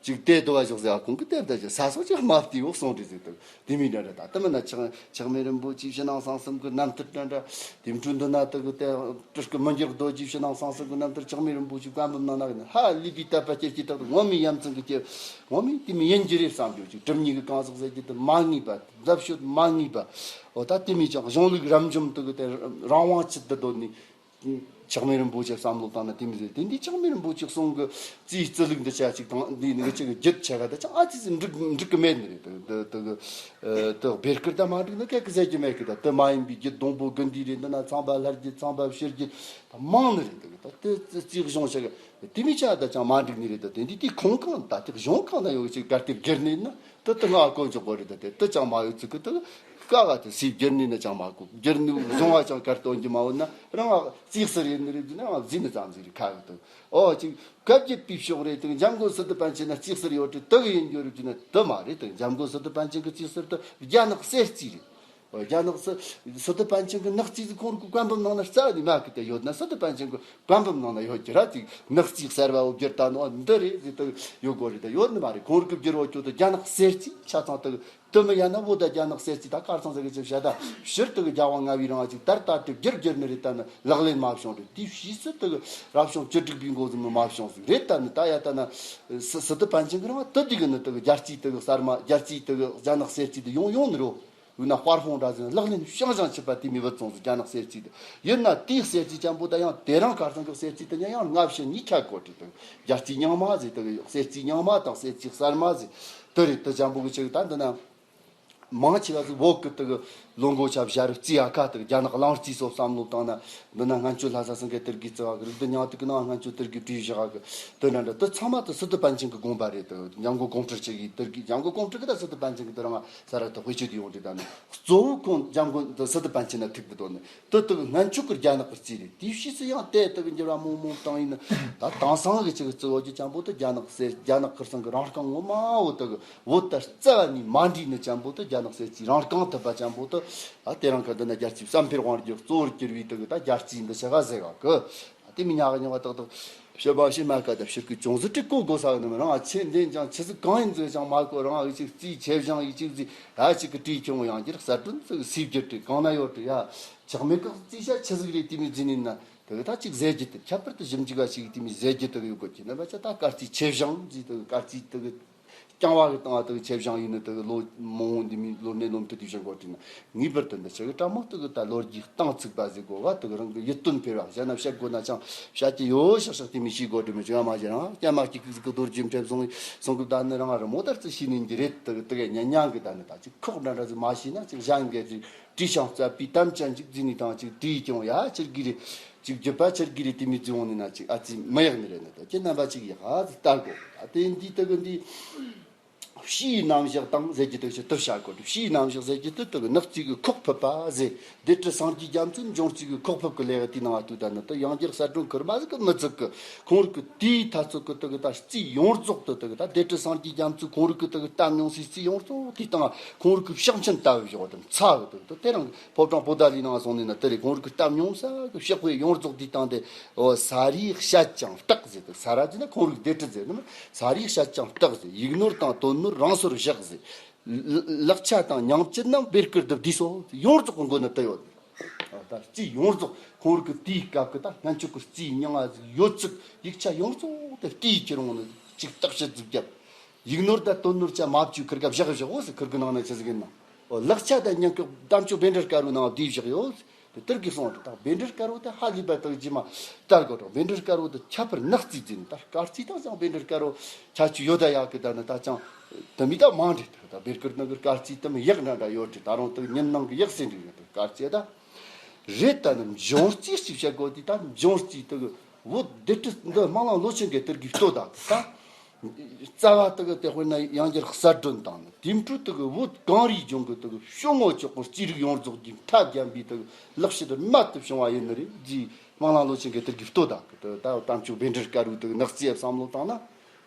ཅིག་དེ་རྡོ་བ་ཞོག་ཟེར་ཁོང་གི་དེ་ད་ཅི་ས་སོ་ཅི་མ་བལྟས་འོ་སོང་རེད་ཟིག་དུ་དེ་མི་འདྲ་འདྲ་ད་དུ་མི་ན་ཆགས་ཆགས་མེད་རིན་པོ་ཆེ་ཕྱི་ནང་གསང་གསུམ་གི་རྣམ་ཐར་འདྲ་འདྲ་དེ་འཕྲུལ་འདི་ན་དུ་གི་དེ་སྤྲུལ་སྐུ་མི་འགྱུར་རྡོ་རྗེ་ཕྱི་ནང་གསང་གསུམ་གི་རྣམ་ཐར་ཆགས་མེད་རིན་པོ་ཆེ་བཀའ་འབུམ་ནང་ན་གི་ནི་ཧ་ལས་པའི་དད་པ་སྐྱེ་སྐྱེ་དག་ངོ་མའི་ཡ་མཚན་གི་སྐྱེ་ངོ་མའི་དེ་མི་ཡིན་གྱི་རེད་བསམ་རྒྱུ་ཅིག་གྲུབ་བརྙེས་གི་གང་ཟག་ཟེར་རྒྱུ་དེ་མ་ངེས་པ། རྫབ་ཤོད་མ་ངེས་པ། འོ་ད་དེ་མི་ཅང་གཞུང་ལུགས་རབ་འབྱམས་དུ་གི་དེ་རང་དབང་ཆེད་དུ་འདོད་ནི། ཆགས་མེད་རིན་པོ་ཆེ་བསམ་བློ་བཏང་ན་དེ་མི་ཟེར་དེ་འདི་ཆགས་མེད་རིན་པོ་ཆེ་གསུང་གི་རྩིས་རྩིས་ལུགས་འདི་ཆ་ཅིག་དང་འདི་ནི་གི་ཅིག་གི་རྒྱུད་ཆ་ག་ད་ཅང་ཨ་ཙི་ཙི་འགྲིག་འགྲིག་གི་མེད་ནི་རེད། དེ་དེ་གི་དེ་སྦེ་བསྐུར་ད་མ་འགྲིག་ནི་སྐད་གི་ཟེར་གྱི་མེད་གི་ད་དེ་མ་ཡིན་པའི་རྒྱུད་སྡོང་པོ་དགུ་འདི་རེད། འདི་ན་ཚངས་པ་ལྷ་རྒྱུད་ཚངས་པ་ཕྱི་རྒྱུད་ད་མང་ནི་རེད། དེ་གི་ད་དེ་རྩིས་གཞུང་ཆ་ག་དེ་མི་ཆ་ད་ཅང་མ་འགྲིག་ནི་རེད། ད་དེ་འདི་དེ་ཁོང་གང་ད་དེ་གཞུང་གང་ན་ཡོད་ཅིག་གར་དེ་བསྒྱུར་ནི་ན། དེ་དེ་ང་ཨ་ཀོ་འཇོག་གོ་རེད། ད་དེ་དེ་ཅང་མ་ཡོད་ཚིག་གི་དེ་ཀ་ག་དེ་སུས་བསྒྱུར་ནི་ན་ཅང་མ་གོ་བསྒྱུར་ནི་བཟུང་བ་ཅང་གར་སྟོན་གྱི་མ་འོ་ན་རང་ཨ་རྩིས་གསར་ཡིན་ནི་རེད་ན་ཨ་བཟི་ནི་ཙམ་ཟིག་རེད་ཁ་གི་དེ་ཨོ་ཅིག་བཀའ་བརྒྱུད་པའི་ཕྱོགས་རེད། དེ་འཇམ་མགོན་སི་ཏུ་པཎ་ཆེན་ན་རྩིས་གསར་ཡོད་རེད། དེ་གི་ཡིན་རྒྱུ་རེད་ན་དེ་མ་རེད། དེ་འཇམ་མགོན་སི་ཏུ་པཎ་ཆེན་གི་རྩིས་གསར་དེ་རྒྱ་ནག་གསེར་རྩིས་རེད། ཨོ་རྒྱ་ནག་སི་སི་ཏུ་པཎ་ཆེན་གི་ནག་རྩིས་ཟིག་ཁོང་རིག་གི་བཀའ་འབུམ་ནང་ན་རྩ་ནི་མ་གི་དེ་ཡོད་ན་སི་ཏུ་པཎ་ཆེན་གི་བཀའ་འབུམ་ནང་ན་ཡོད་ཀྱི་ར་ཅིག་ནག་རྩིས་གསར་བ་འོ་བསྒྱུར་ད་ནོ་འདི་རེད་ཟེར་དུ་ཡོད་དགོས་རེད། ད་ཡོད་ནི་མ་རེད། ཁོང་རིག་གི་བསྒྱུར་བ་ཁྱོད་དུ་རྒྱ་ནག་གསེར་རྩིས་ཆ་ཚང་དུ་དུ་མི་ཡ་ན་བོ་ད་རྒྱ་ནག་གསེར་རྩིས་ད་གར་ཚང་ཟེར་གི་ཅིག་བཤད་ད་ཕྱིར་དུ་གི་རྒྱ་དབང་ལྔ་བའི་རིང་ཅིག་དར་དར་དུ་བསྒྱུར་བསྒྱུར་ནི་རེད། ད་ནི་ལག་ལེན་མ་བྱུང་རེད། དེ་ཕྱིས་སུ་དུ་གི་རབ་བྱུང་བཅུ་དྲུག་པའི་འགོ་ཟིག་མི་མ་བྱུང་ཟིག་རེད། ད་ནི་ད་ཡ་ད་ན་སི་སི་ཏུ་པཎ་ཆེན་གི་རིང་དུ་དེ་གི་ནི་དུ་གི་རྒྱ་རྩིས་དུ་གི་གསར་མ་རྒྱ་རྩིས་དུ་གི་རྒྱ་ནག་གསེར་རྩིས་དུ་ཡོང་ཡོང་ནི་རོ། འོ་ན་དཔར་ཕུང་འདྲ་ཟིན་ལག་ལེན་ཤང་ཤང་ཆད་པ་དེ་མི་བུད་སོང་ཟིག་རྒྱ་ནག་གསེར་རྩིས་དེ། ཡིན་ན་དེའི་གསེར་རྩིས་ཅན་པོ་ད་ཡང་དེ་རིང་ཁར་སང་གི་གསེར་རྩིས་དེ་ཉ་ཡང་སྔ་ཕྱི་གཉིས་ཆ་གོ་དྲི་དང་རྒྱ་རྩིས་རྙིང་མ་ཟིག་དང་གསེར་རྩིས་རྙིང་མ་དང་གསེར་རྩིས་གསར་མ་ཟིག་དེ་རེད། དེ་ཅན་པོ་གི་ཅིག་ད་འདི་ན་མང་ཆེ་བ་ཟིག་བོད་གི་དེ་གི་ལོ་འགོ་ཆ་བཞག་རུ་རྩིས་ཨ་ཁ་དེ་གི་རྒྱ་ནག་གླིང་རྩིས་སོགས་བསམ་བློ་བཏང་ན་འདི་ན་སྔན་ཆད་ལྷ་ས་སེང་གེ་དེར་གི་རྩི་བ་གི་རིགས་དེ་ཉང་དེ་གི་ནང་སྔན་ཆད་དེར་གི་བྲིས་བཞག་གི་དེ་འདྲ་འདྲ་དེ་ཚང་མ་དེ་སི་ཏུ་པཎ་ཆེན་གི་དགོངས་པ་རེད། དེ་འཇམ་མགོན་ཀོང་སྤྲུལ་ཆེ་གི་དེར་གི་འཇམ་མགོན་ཀོང་སྤྲུལ་གི་ད་སི་ཏུ་པཎ་ཆེན་གི་དེ་རང་ས་ར་ཏུ་དཔེ་ཆོས་དེ་ཡོང་དུས་ད་ནི་གཙོ་བོ་ཁོང་འཇམ་མགོན་དུ་སི་ཏུ་པཎ་ཆེན་ན་ཐུག་གི་དོན་ནི་དུ་དུ་སྔན་ཆད་ཀྱི་རྒྱ་ནག་གི་རྩིས་རེད། དེའི་ཕྱིས་སུ་ཡང་དེ་དུ་གི་འགྱུར་བ་མང་མང་བཏང་ཡིན་ན་ད་དེང་སང་གི་ཅིག་གཙོ་བོ་གི་ཅན་པོ་དུ་རྒྱ་ནག་གསེར་རྒྱ་ནག་ཁུར་སང་གི་རང་རྐང་ངོ་མ་བོ་དུ་གི་བོད་དར་རྩ་བ་ནས་མ་འདྲིས་ནི་ཅན་པོ་དུ་རྒྱ་ནག་གསེར་རྩིས་རང་རྐང་ཐུབ་པ་ཅན་པོ་དུ་ད་དེ་རིང་གི་འདི་ན་རྒྱལ་རྩིས་བསམ་འཕེལ་དབང་རྒྱལ་གཙོ་བོར་གྱུར་བའི་དུ་གི་ད་རྒྱལ་རྩིས་འདི་ཆ་ག་ཟེ་ག་གི་དེ་མི་ཉག་གི་ཉག་ག་ཏག་ཏག་ཕྱི་པ་ཕྱི་མ་ཀ་ད་ཕྱིར་གི་ཅུང་ཟད་ཀྲིག་གོ་དགོས་ས་ནི་མི་རང་ཨ་ཆེ་འདེན་ཀྱང་ཆི་ཟིག་གང་ཡིན་ཟིག་ཀྱང་མ་གོ་རང་ཨི་ཅིག་རྩིས་ཆེ་བཞང་ཨི་ཅིག་ཟིག་ཨ་ཅིག་གི་བྲིས་ཁྱོང་ཡང་གྱིར་གསར་སྐྲུན་ཟིག་སིབ་གྱིར་བྲིས་གང་ན་ཡོད་དུ་ཡ་ཆག་མེད་ཀི་རྩིས་ཤ་ཆི་ཟིག་རེད། དེ་མི་འཛིན་ཡིན་ན་དེ་གི་ད་ཅིག་ཟེར་རྒྱུ་དེ་ཁྱད་པར་དུ་ཞིབ་འཇུག་བ་ཞིག་དེ་མི་ཟེར་རྒྱུ་དེ་གི་ཡོད་གོ་ཁྱེད་ན་བ་ཆ་ད་སྐར་རྩིས་ཆེ་བཞང་ཟིག་དེ་གི་སྐར་རྩིས་དེ་གི་རྐྱང་བ་གི་སྟེང་ང་དག་ཆེ་བཞག་ཡིན་ནི་དག་ལོ་མང་བོ་འདི་མི་ལོ་གནས་ལོ་མཐུ་དེ་བཞག་གོ་དྲིན་ངེས་པར་དུ་འདི་ཆ་གི་དྲ་མོ་དག་ད་ལོ་རྒྱུས་སྟེང་ཚུགས་པ་ཟེར་གོ་བ་དག་རང་གི་ཡིད་རྟོན་འཕེར་བ་བཤད་ན་བཤད་དགོས་ན་ཅང་བཤད་ཀྱི་ཡོད་ཤག་ཤག་དེ་མི་ཤེས་གོ་དྲིན་མི་ཅི་ཡང་མ་བྱེད་རང་སྐྱ་མ་གཅིག་གིས་གི་རྡོ་རྗེ་འཕྲེབ་སོང་སོང་གི་ད་ནི་རང་རི་མོ་ལྟར་ཚུལ་ཤེས་ནི་འདི་རེད་དག་དག་ཉན་ཉན་གི་ད་ནི་ད་ཅིག་ཁོག་འདྲ་འདྲ་ཟིག་མ་ཤེས་ན་ཅིག་གཞན་གི་ཅིག་བྲིས་ཤིང་བཙལ་བའི་དམ་ཅན་ཅིག་འཛིན་ནི་དང་ཅིག་བྲིས་ཀྱང་ཡ་ཆེར་གི་རེད། ཅིག་བརྒྱུད་པ་ཆེར་གི་རེད་དེ་མི་བརྫི་འོང་ནི་ན་ཅིག་ཨ་ཙི་མི་ཡག་ནི་རེད་ནི་ད་ཁྱེད་རྣམ་པ་ཅིག་ཡག་ཨ་ཙི་ལྟ་དགོས་ད་དེ་འདི་ལྟ་གི་འདི་ཕྱིའི་རྣམ་གཞག་དང་ཟེར་གྱི་དུ་ཞིག་ཏུ་བྱ་དགོས་ཕྱིའི་རྣམ་གཞག་ཟེར་གྱི་དུ་དུ་ནག་རྩིས་ཀྱི་ཁོག་ཕུབ་པ་ཟེར་སྡེ་ཁྲི་སངས་རྒྱས་རྒྱ་མཚོའི་འབྱུང་རྩིས་ཀྱི་ཁོག་ཕུབ་ཀྱི་ལས་དེ་ནང་དུ་ད་ནི་དུ་ཡང་བསྐྱར་གསལ་སྒྲོན་ཁུར་མ་ཟིག་གི་མི་ཚུགས་གི་ཁོང་རིག་གི་དེའི་ཐ་ཚོད་ཀྱི་དུ་གི་ད་རྩིས་ཡོངས་རྫོགས་དུ་དུ་གི་ད་སྡེ་ཁྲི་སངས་རྒྱས་རྒྱ་མཚོའི་ཁོང་རིག་གི་དུ་གི་གཏམ་མྱོང་སའི་རྩིས་ཡོངས་རྫོགས་དེ་དང་ཁོང་རིག་གི་ཕྱག་ཆེན་ལྟ་བུ་བཞག་དུ་ཚ་གི་དུ་དུ་དེ་རང་ཕོ་བྲང་པོ་ཏཱ་ལའི་ནང་སོང་ནས་ན་དེ་རེད་ཁོང་རིག་གི་གཏམ་མྱོང་ས་གི་ཕྱག་དཔེ་ཡོངས་རྫོགས་དེ་དང་དེ། ཨོ་ས་རིས་བཤད་ཀྱང་རྟགས་ཟེར་དུ་ས་ར་ཟེར་ན་ཁོང་རིག་སྡེ་ཁྲི་ཟེར་ནམ་ས་རིས་བཤད་ཀྱང་རྟགས་ཟེར་ཡིག་ནོར་དང་དོན་ནོར་རང་སོར་བཞག་ཟེར། ལ་ལག་ཆ་དང་ཉམས་བཅད་རྣམས་བེར་ཀིར་དུ་བསྡུས་སོ་ཡོངས་རྫོགས་ཀྱི་མགོ་ནི་དུ་ཡོད། ཨ་ད་རྩིས་ཡོངས་རྫོགས་ཁོང་རིག་གི་དེའི་སྐབས་ཀྱི་ད་སྔན་ཆད་ཀྱི་རྩིས་མྱང་བ་ཟིག་ཡོད་ཚིག་ཡིག་ཆ་ཡོངས་རྫོགས་དེ་ལྟས་ཀྱི་རུང་ནི་ཅིག་བརྟག་དཔྱད་ཟིག་བརྒྱབ། ཡིག་ནོར་དང་དོན་ནོར་ཆ་མ་བཅུག་ཁིར་ག་བཞག་བཞག་འོ་ཟེར་ཁིར་གི་ནང་ན་ཆི་ཟིག་ཡིན་ན། ཨོ་ལག་ཆ་དང་ཉམས་ཀྱི་གཏམ་ཆོག་བཻ་ཌཱུརྱ་དཀར་པོའི་ནང་བསྡུས་བཞག་ཡོད། དེ་ལྟར་གྱི་གསུངས་ཏེ་ད་བཻ་ཌཱུརྱ་དཀར་པོ་དེ་ཧ་ལས་པ་དག་ཇི་མ་ལྟར་གོ་དང་བཻ་ཌཱུརྱ་དཀར་པོ་དེ་ཁྱད་པར་ནག་རྩིས་འཛིན་ད་དཀར་རྩིས་དང་ཀྱང་བཻ་ཌཱུརྱ་དཀར་པོ་ཆ་ཆུ་ཡོད་ད་ཡག་གི་ད་ནི་ད་ཅང་དུ་མི་ད་མང་རེད་ད་བེར་ཀིར་ནང་གི་དཀར་རྩིས་དུ་མི་ཡག་འདྲ་འདྲ་ཡོད་རེད་ད་རུང་དུ་ཉིན་ནང་གི་ཡག་སེ་འདྲ་ཡོད་དཀར་རྩིས་ད་རེད་ད་ནི་འབྱུང་རྩིས་ཅིག་བཤད་དགོས་དེ་ད་འབྱུང་རྩིས་དུ་བོད་སྡེ་ཁྲི་འདི་སྨན་བླ་ལོ་ཆེན་གྱི་དེར་གི་ལྟོ་ད་ད། རྩ་བ་དག་དེ་དཔེར་ན་ཡང་བསྐྱར་གསལ་སྒྲོན་དང་ནི་དེ་འཕྲོ་དག་བོད་གངས་རིའི་ལྗོངས་ཀྱི་དག་ཤོ་ངོ་ཅོག་གི་རྩིས་རིག་ཡོངས་རྫོགས་ཀྱི་མཐའ་རྒྱན་པའི་དག་ལག་ཤེས་དུ་རྨད་དུ་བྱུང་བ་ཡིན་ནི་རེད་ཀྱི་སྨན་བླ་ལོ་ཆེན་གྱི་དེར་གྱི་ལྟོ་དག་གི་དག་ད་གཏམ་ཆོག་བཻ་ཌཱུརྱ་དཀར་པོའི་དག་ནག་རྩིས་བསམ་བློ་བཏང་ན་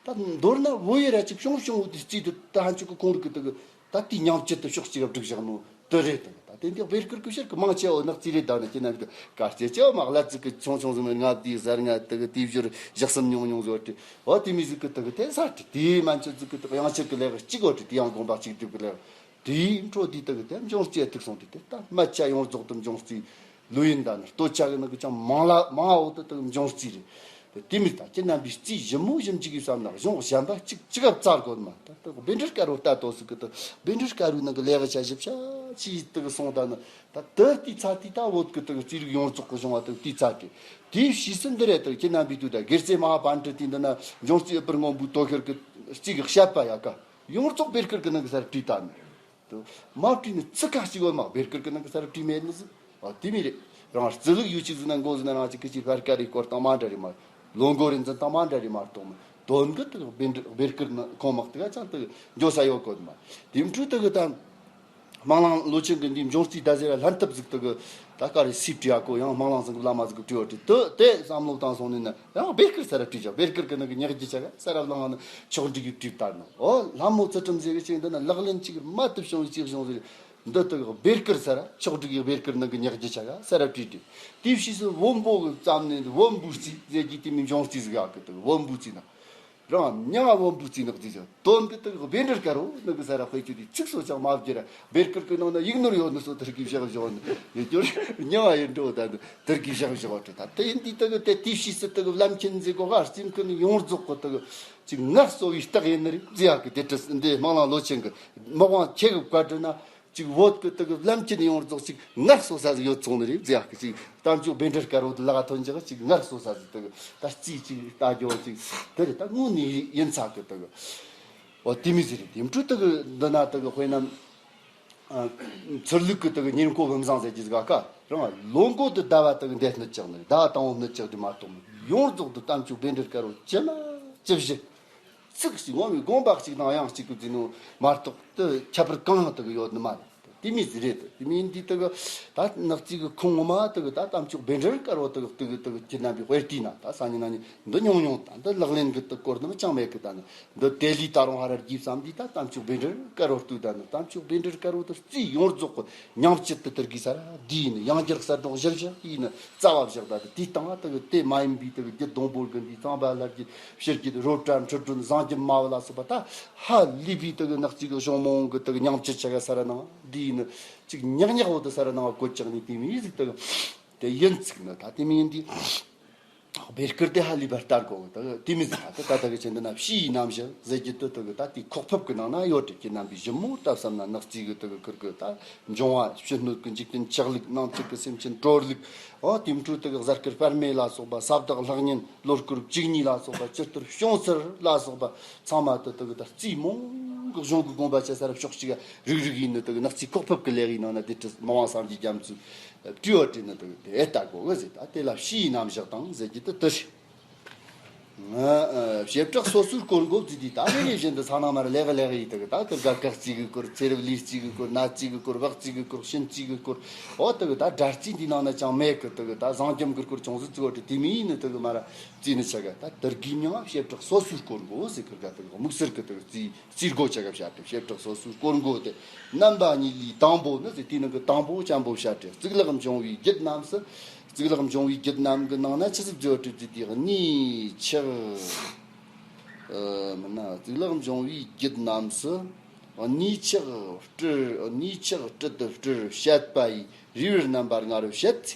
ད་མདོར་ན་བོད་ཡུལ་ར་ཅིག་བྱུང་བྱུང་བོ་དེ་རྩིས་དུ་ད་ཧན་ཆོག་གི་ཁོང་རིག་གི་དག་ད་དེའི་ཉམས་བཅད་དུ་ཕྱོགས་གཅིག་བསྒྲིགས་བཞག་ནོ། དེ་རེད་དང་ད་དེ་འདི་བེར་ཀིར་གི་ཕྱིར་གི་མང་ཆེ་བ་ནག་རྩིས་རེད་ད་ནི་ཁྱེད་རྣམས་ཀྱི་དཀར་རྩིས་ཆེ་བ་མ་ལ་ཙིག་གི་ཆུང་ཆུང་ཟིག་མིན་ལྔ་བདུན་ཟེར་ལྔ་དེ་གི་དེའི་བཞུར་བཞག་སེམས་ཉུང་ཉུང་ཟོ་ཏི་འོ་དེ་མི་ཟིག་གི་དེ་གི་དེ་ས་ཏི་དེའི་མན་ཆད་ཟིག་གི་དེ་གི་ཡང་ཕྱིར་གི་ལས་གི་གཅིག་འོ་ཏི་དེ་ཡང་དགོངས་པ་གཅིག་སྒྲུབ་གི་ལས་དེའི་འཕྲོ་དེ་དེ་གི་དེ་འབྱུང་རྩིས་ཐུག་སོང་དེ་དེ་ད་སྨད་ཆ་ཡོངས་རྫོགས་དུ་འབྱུང་རྩིས། ལོས་ཡིན་ད་ནི་ལྟོ་ཆ་གི་ནི་གི་ཅང་མང་ལ་མང་འོག་ཏུ་དུ་འབྱུང་རྩིས་རེད། དེ་མི་ད་ཁྱེད་རྣམ་པའི་རྩིས་ཞིབ་མོ་ཞིབ་འཇུག་གི་བསམ་ན་གཞུང་གཞན་པ་གཅིག་གཅིག་ག་བཙལ་དགོས་མ་ད་དུ་བཻ་ཌཱུརྱ་དཀར་པོ་ལྟ་དོ་སུ་གི་དུ་བཻ་ཌཱུརྱ་དཀར་པོའི་ནང་གི་ལས་ཀ་བྱ་ཞིབ་བྱ་ཅི་དུ་གི་སོང་ད་ནི་ད་དུ་དེའི་ཚ་དེ་ད་བོད་གི་དུ་གི་རྩིས་རིག་ཡོངས་རྫོགས་གི་གཞུང་བ་དུ་དེའི་ཚ་དེ་དེའི་ཕྱིས་སུ་འདི་རེད་དུ་ཁྱེད་རྣམ་པའི་དུ་ད་སྒེར་རྩེ་མ་ཧཱ་པཎྜི་ཏའི་འདི་ན་འབྱུང་རྩིས་ཨུ་པུར་སྔོན་པོའི་དོ་ཤལ་གི་རྩིས་གི་བཤད་པ་ཡ་ཀ་ཡོངས་རྫོགས་བེར་ཀིར་གི་ནང་གི་སར་བྲིས་ད་ནི། དུ། མ་བྲིས་ནི་ཚིག་ཁ་གཅིག་བོ་མ་བེར་ཀིར་གི་ནང་གི་ས་རུ་བྲིས་མེད་ནི་ཟིག་ཨ་དེ་མི་རེད། རང་རྩིས་ལུགས་ཡུལ་གཅིག་ཟིག་ན་མགོ་ཟིག་ན་རང་གཅིག་གི་གཅིག་ཕར་ཀ་རེ་སྐོར་དང་མ་འདྲ་རེ་མ། ལོ་མགོ་རེ་འཛིན་དང་མ་འདྲ་རེ་མ་གཏོགས་མི། དོན་གི་དུ་བེར་འདྲ་བེར་ཀིར་ནི་ཁོང་མག་དུ་ག་ཅང་དུ་འགྱོ་ས་ཡོད་གོ་མ། དེ་འཕྲུལ་དུ་གི་དང་། སྨན་བླ་ལོ་ཆེན་གི་འདི་འབྱུང་རྩིས་ད་ཟེར་ལྷན་ཐབས་ཟིག་དུ་གི་ད་ཀ་རེ་སི་བྲིས་ཨ་གོ་ཡང་སྨན་བླ་ཚང་གི་བླ་མ་ཟིག་གི་བྲིས་བ་བྲིས་དུ་དེ་བསམ་བློ་བཏང་སོང་ནི་ན། ཡང་བེར་ཀིར་ས་ར་བྲིས་ཀྱང་བེར་ཀིར་གི་ནང་གི་ཉག་གི་ཆ་ག་ས་ར་བླངས་ནི་ཆོག་འགྲིག་གི་བྲིས་བཏང་ནོ། ཨོ་ལྷ་མོ་ཚུལ་ཁྲིམས་ཟེར་གི་ཅིག་འདི་ན་ལག་ལེན་ཅིག་རྨད་དུ་བྱུང་བའི་ཅིག་བྱུང་ཟེར། འདི་དག་བེར་ཀིར་ས་ར་ཆོག་འགྲིག་གི་བེར་ཀིར་ནང་གི་ཉག་གི་ཆ་ག་ས་ར་བྲིས་བྲིས། དེའི་ཕྱིས་སུ་བོན་པོ་གི་བརྩམས་ནས་བོན་པོའི་རྩིས་ཟེར་གི་དེ་མིན་འབྱུང་རྩིས་ཟིག་ཡག་གི་དག་བོན་པོའི་རྩིས་ན། རང་མྱང་བོན་པོའི་རྩིས་ནག་རྩིས་ཟེར། དོན་གི་དག་བེར་ཀིར་དཀར་པོ་ནག་གི་ས་ར་དཔེ་ཆོས་དེ་ཚིག་སོ་ཅང་མ་བརྗེ་ར་བེར་ཀིར་གི་ནང་ན་ཡིག་ནོར་ཡོད་ནི་སོ་དེར་གི་བཞག་བཞག་ནི་ཡོད་རྒྱུར་མྱང་བ་ཡིན་འགྲོ་ད་ནི་དེར་གི་བཞག་བཞག་བ་དེ་ད་དེ་ཡིན་དེ་དག་དེ་དེའི་ཕྱིས་སུ་དག་བླ་མཁྱེན་ཟེར་གོ་ག་རྩིས་མཁན་ཡོངས་རྫོགས་གི་དག་ཅིག་ངལ་གསོ་བའི་རྟགས་ཡིན་ནི་རེད་ཟེར་ཡག་གི་དེ་དྲི་འདི་སྨན་བླ་ལོ་ཆེན་གི་མི་དབང་ཁྱེད་གི་བཀའ་དྲིན་ན། ཅིག་བོད་ཀྱི་དག་བླ་མཁྱེན་ཡོངས་རྫོགས་ཅིག་ངལ་གསོ་ས་ཟིག་ཡོད་ཚོང་ནི་རེད་ཟེར་ཡག་གི་ཅིག་གཏམ་ཆོག་བཻ་ཌཱུརྱ་དཀར་པོ་དེ་ལག་ཐོན་འཇག་ཅིག་ངལ་གསོ་ས་ཟིག་དག་ད་རྩིས་ཅིག་ལྟ་རྒྱོ་ཅིག་དེ་རེད་ད་དངོས་ནས་ཡིན་ས་གི་དག་འོ་དེ་མི་ཟེར་རེད་དེ་འཕྲུལ་དག་འདི་ན་དག་དཔེར་ན་ཚུར་ལུགས་ཀྱི་དག་ཉིན་གོ་བུམ་བཟང་ཟེར་གྱི་ཟིག་ག་རང་ལོ་མགོ་དུ་ཟླ་བ་དག་འདས་སྣུད་ཅག་ནི་རེད་ཟླ་བ་དང་པོ་སྣུད་ཅག་དེ་མ་གཏོགས་ཡོངས་རྫོགས་དུ་གཏམ་ཆོག་བཻ་ཌཱུརྱ་དཀར་པོ་ཅི་མ་ཅི་བཞི། ཚིག་གཅིག་ངོ་མའི་དགོངས་པ་གཅིག་དང་དབྱངས་གཅིག་གི་འཛིན་ནོ་མ་གཏོགས་དེ་ཁྱད་པར་གང་ཡང་དག་ཡོད་ནི་མ་རེད། དེ་མིན་ཟིག་རེད་དེ་མིན་འདི་དག་ད་ནག་རྩིས་གི་ཁུངས་ངོ་མ་དག་ད་གཏམ་ཆོག་བཻ་ཌཱུརྱ་དཀར་པོ་དག་དག་དག་ཁྱེད་རྣམ་པའི་དཔེར་བལྟས་ན་ད་སང་ཉིན་གནངས་ཉིན་འདི་ཉུང་ཉུང་ད་འདི་ལག་ལེན་གི་དག་སྐོར་ནི་མི་ཅང་མེད་གི་ད་ནི་འདི་དེ་ལས་ད་རུང་ཧ་ར་རྒྱས་བསམ་འདི་ད་གཏམ་ཆོག་བཻ་ཌཱུརྱ་དཀར་པོ་ལྟོས་ད་ནི་གཏམ་ཆོག་བཻ་ཌཱུརྱ་དཀར་པོ་དག་རྩིས་ཡོངས་རྫོགས་གི་ཉམས་བཅད་དུ་དེར་གི་ས་ར་འདི་ཡིན་ཡང་བསྐྱར་གསལ་སྒྲོན་བཞིར་བཞག་ཡིན། རྩ་བ་བཞག་ད་དེ་དེའི་སྟེང་ང་དག་དེ་མ་ཡིན་པའི་དག་རྒྱུད་སྡོང་པོ་དགུ་འདི་གཙང་པ་ལྷ་རྒྱུད་ཕྱི་རྒྱུད་རོ་བྲག་འཕྲུལ་སྒྲོན་བཟང་རྒྱུད་མ་བུ་ལ་སོགས་པ་ད་ཧ་ལས་པའི་དག་ནག་རྩིས་གི་གཞུང་མང་གི་དག་ཉམས་བཅད་ཆ་ག་ས་ར་ནང་འདི་ཡིན་ཅིག་ཉག་ཉག་བོ་དུ་ས་ར་ནང་བཀོད་ཅག་ནི་དེ་མི་ཟིག་དག་དེ་ཡིན་ཚིག་ནི་ད་དེ་མི་ཡིན་དེ། སྦས་སྐུར་དེ་ཧ་ལས་པ་ལྟར་གོ་གི། ད་དེ་མི་ཟིན་པ་དེ་ད་ད་གི་ཆེན་དུ་ན་ཕྱིའི་རྣམ་གཞག་ཟེར་རྒྱུ་དེ་དེ་གི་ད་དེ་ཁོག་ཕུབ་གི་ནང་ན་ཡོད་དེ། ཁྱེད་རྣམ་པའི་ཞིབ་མོ་ལྟ་བསམ་ན་ནག་རྩིས་གི་དེ་གི་ཁུར་གི་ད་འབྱུང་བ་ཕྱི་སྣོད་ཀྱི་འཇིག་རྟེན་ཆགས་ལུགས། ནང་བཅུད་ཀྱི་སེམས་ཅན་གྲོལ་ལུགས། འོ་དེ་འཕྲོ་དེ་གི་གཟའ་སྐར་སྤར་སྨེ་ལ་སོགས་པ། ས་བདག་ལྷག་ཉན་ལོ་སྐོར་བཅུ་གཉིས་ལ་སོགས་པ། བཅུ་གཏོར་བྱུང་ཚུལ་ལ་སོགས་པ་ཚང་མ་དེ་དེ་གི་ད་རྩིས་མང་གི་གཞུང་གི་དགོངས་པ་ཆེ་ས་ར་ཕྱོགས་གཅིག་རིག་རིག་ཡིན་ནི་དེ་གི་ནག་རྩིས་ཁོག་ཕུབ་གི་ལས་ཡིན་ནང་ན། དེ་ཏྲི་མི་དབང་སངས་རྒྱས་རྒྱ་མཚོས་བྲིས་བ་བྲིས་ནི་དེ་གི་དེ་ལྟ་གོ་གི་ཟེར། ད་དེ་ལ་ཕྱིའི་རྣམ་གཞག་དང་ཟེར་རྒྱུ་དེ་དེ་རེད། ང་ཨ་བྱེ་བྲག་སོ་སོའི་སྐོར་འགོ་བརྩིས་དུས། ད་རེ་རེ་བཞིན་དུ་ཚང་ནང་མར་ལེགས་ལེགས་ཡིན་དུ་གི། ད་ཀིར་ག་གག་རྩིས་གི་སྐོར། ཚེ་རབས་ལུས་རྩིས་གི་སྐོར། གནའ་རྩིས་གི་སྐོར། བག་རྩིས་གི་སྐོར། གཤིན་རྩིས་གི་སྐོར། འོ་དུ་གི་ད་སྒྲ་རྩིས་འདི་ནང་ན་ཅང་མེད་གི། དུ་གི་ད་བཟང་རྒྱམ་གི་སྐོར་ཅུང་ཟད་བརྩི་བ་དེ་མི་ཡིན་ནི་དུ་གི་མར་རྩིས་ནི་ཆ་ག། ད་དུར་གི་མྱིང་ང་བྱེ་བྲག་སོ་སོའི་སྐོར་འགོ་ཟེར། ཀིར་ག་དུ་གི་དམིགས་བསལ་གི་དུ་གི་རྩིས་རྩིས་སྒོ་ཆ་ག་བྱ་དེ། བྱེ་བྲག་སོ་སོའི་སྐོར་འགོ་དེ་རྣམ་པ་གཉིས་ལས་དང་པོ་ནི་ཟེར། དེའི་ནང་གི་དང་པོ་ཅན་པོ་བྱ་དེ། གཙུག་ལག་འབྱུང་བའི་རྒྱུད་རྣམས་སུ། གཙུག་ལག་འབྱུང་བའི་རྒྱུད་རྣམས་ཀྱི་ནང་ན་ཆི་ཟིག་བརྗོད་བྲིས་ཏེ། གནས་ཆགས། ཨ་མིན་ན། གཙུག་ལག་འབྱུང་བའི་རྒྱུད་རྣམས་སུ། གནས་ཆགས་སྤྲུལ། གནས་ཆགས་སྤྲུལ་དུ་སྤྲུལ་བཤད་པ་ཡི་རིགས་པར་རྣམ་པ་ལྔ་རུ་བཤད།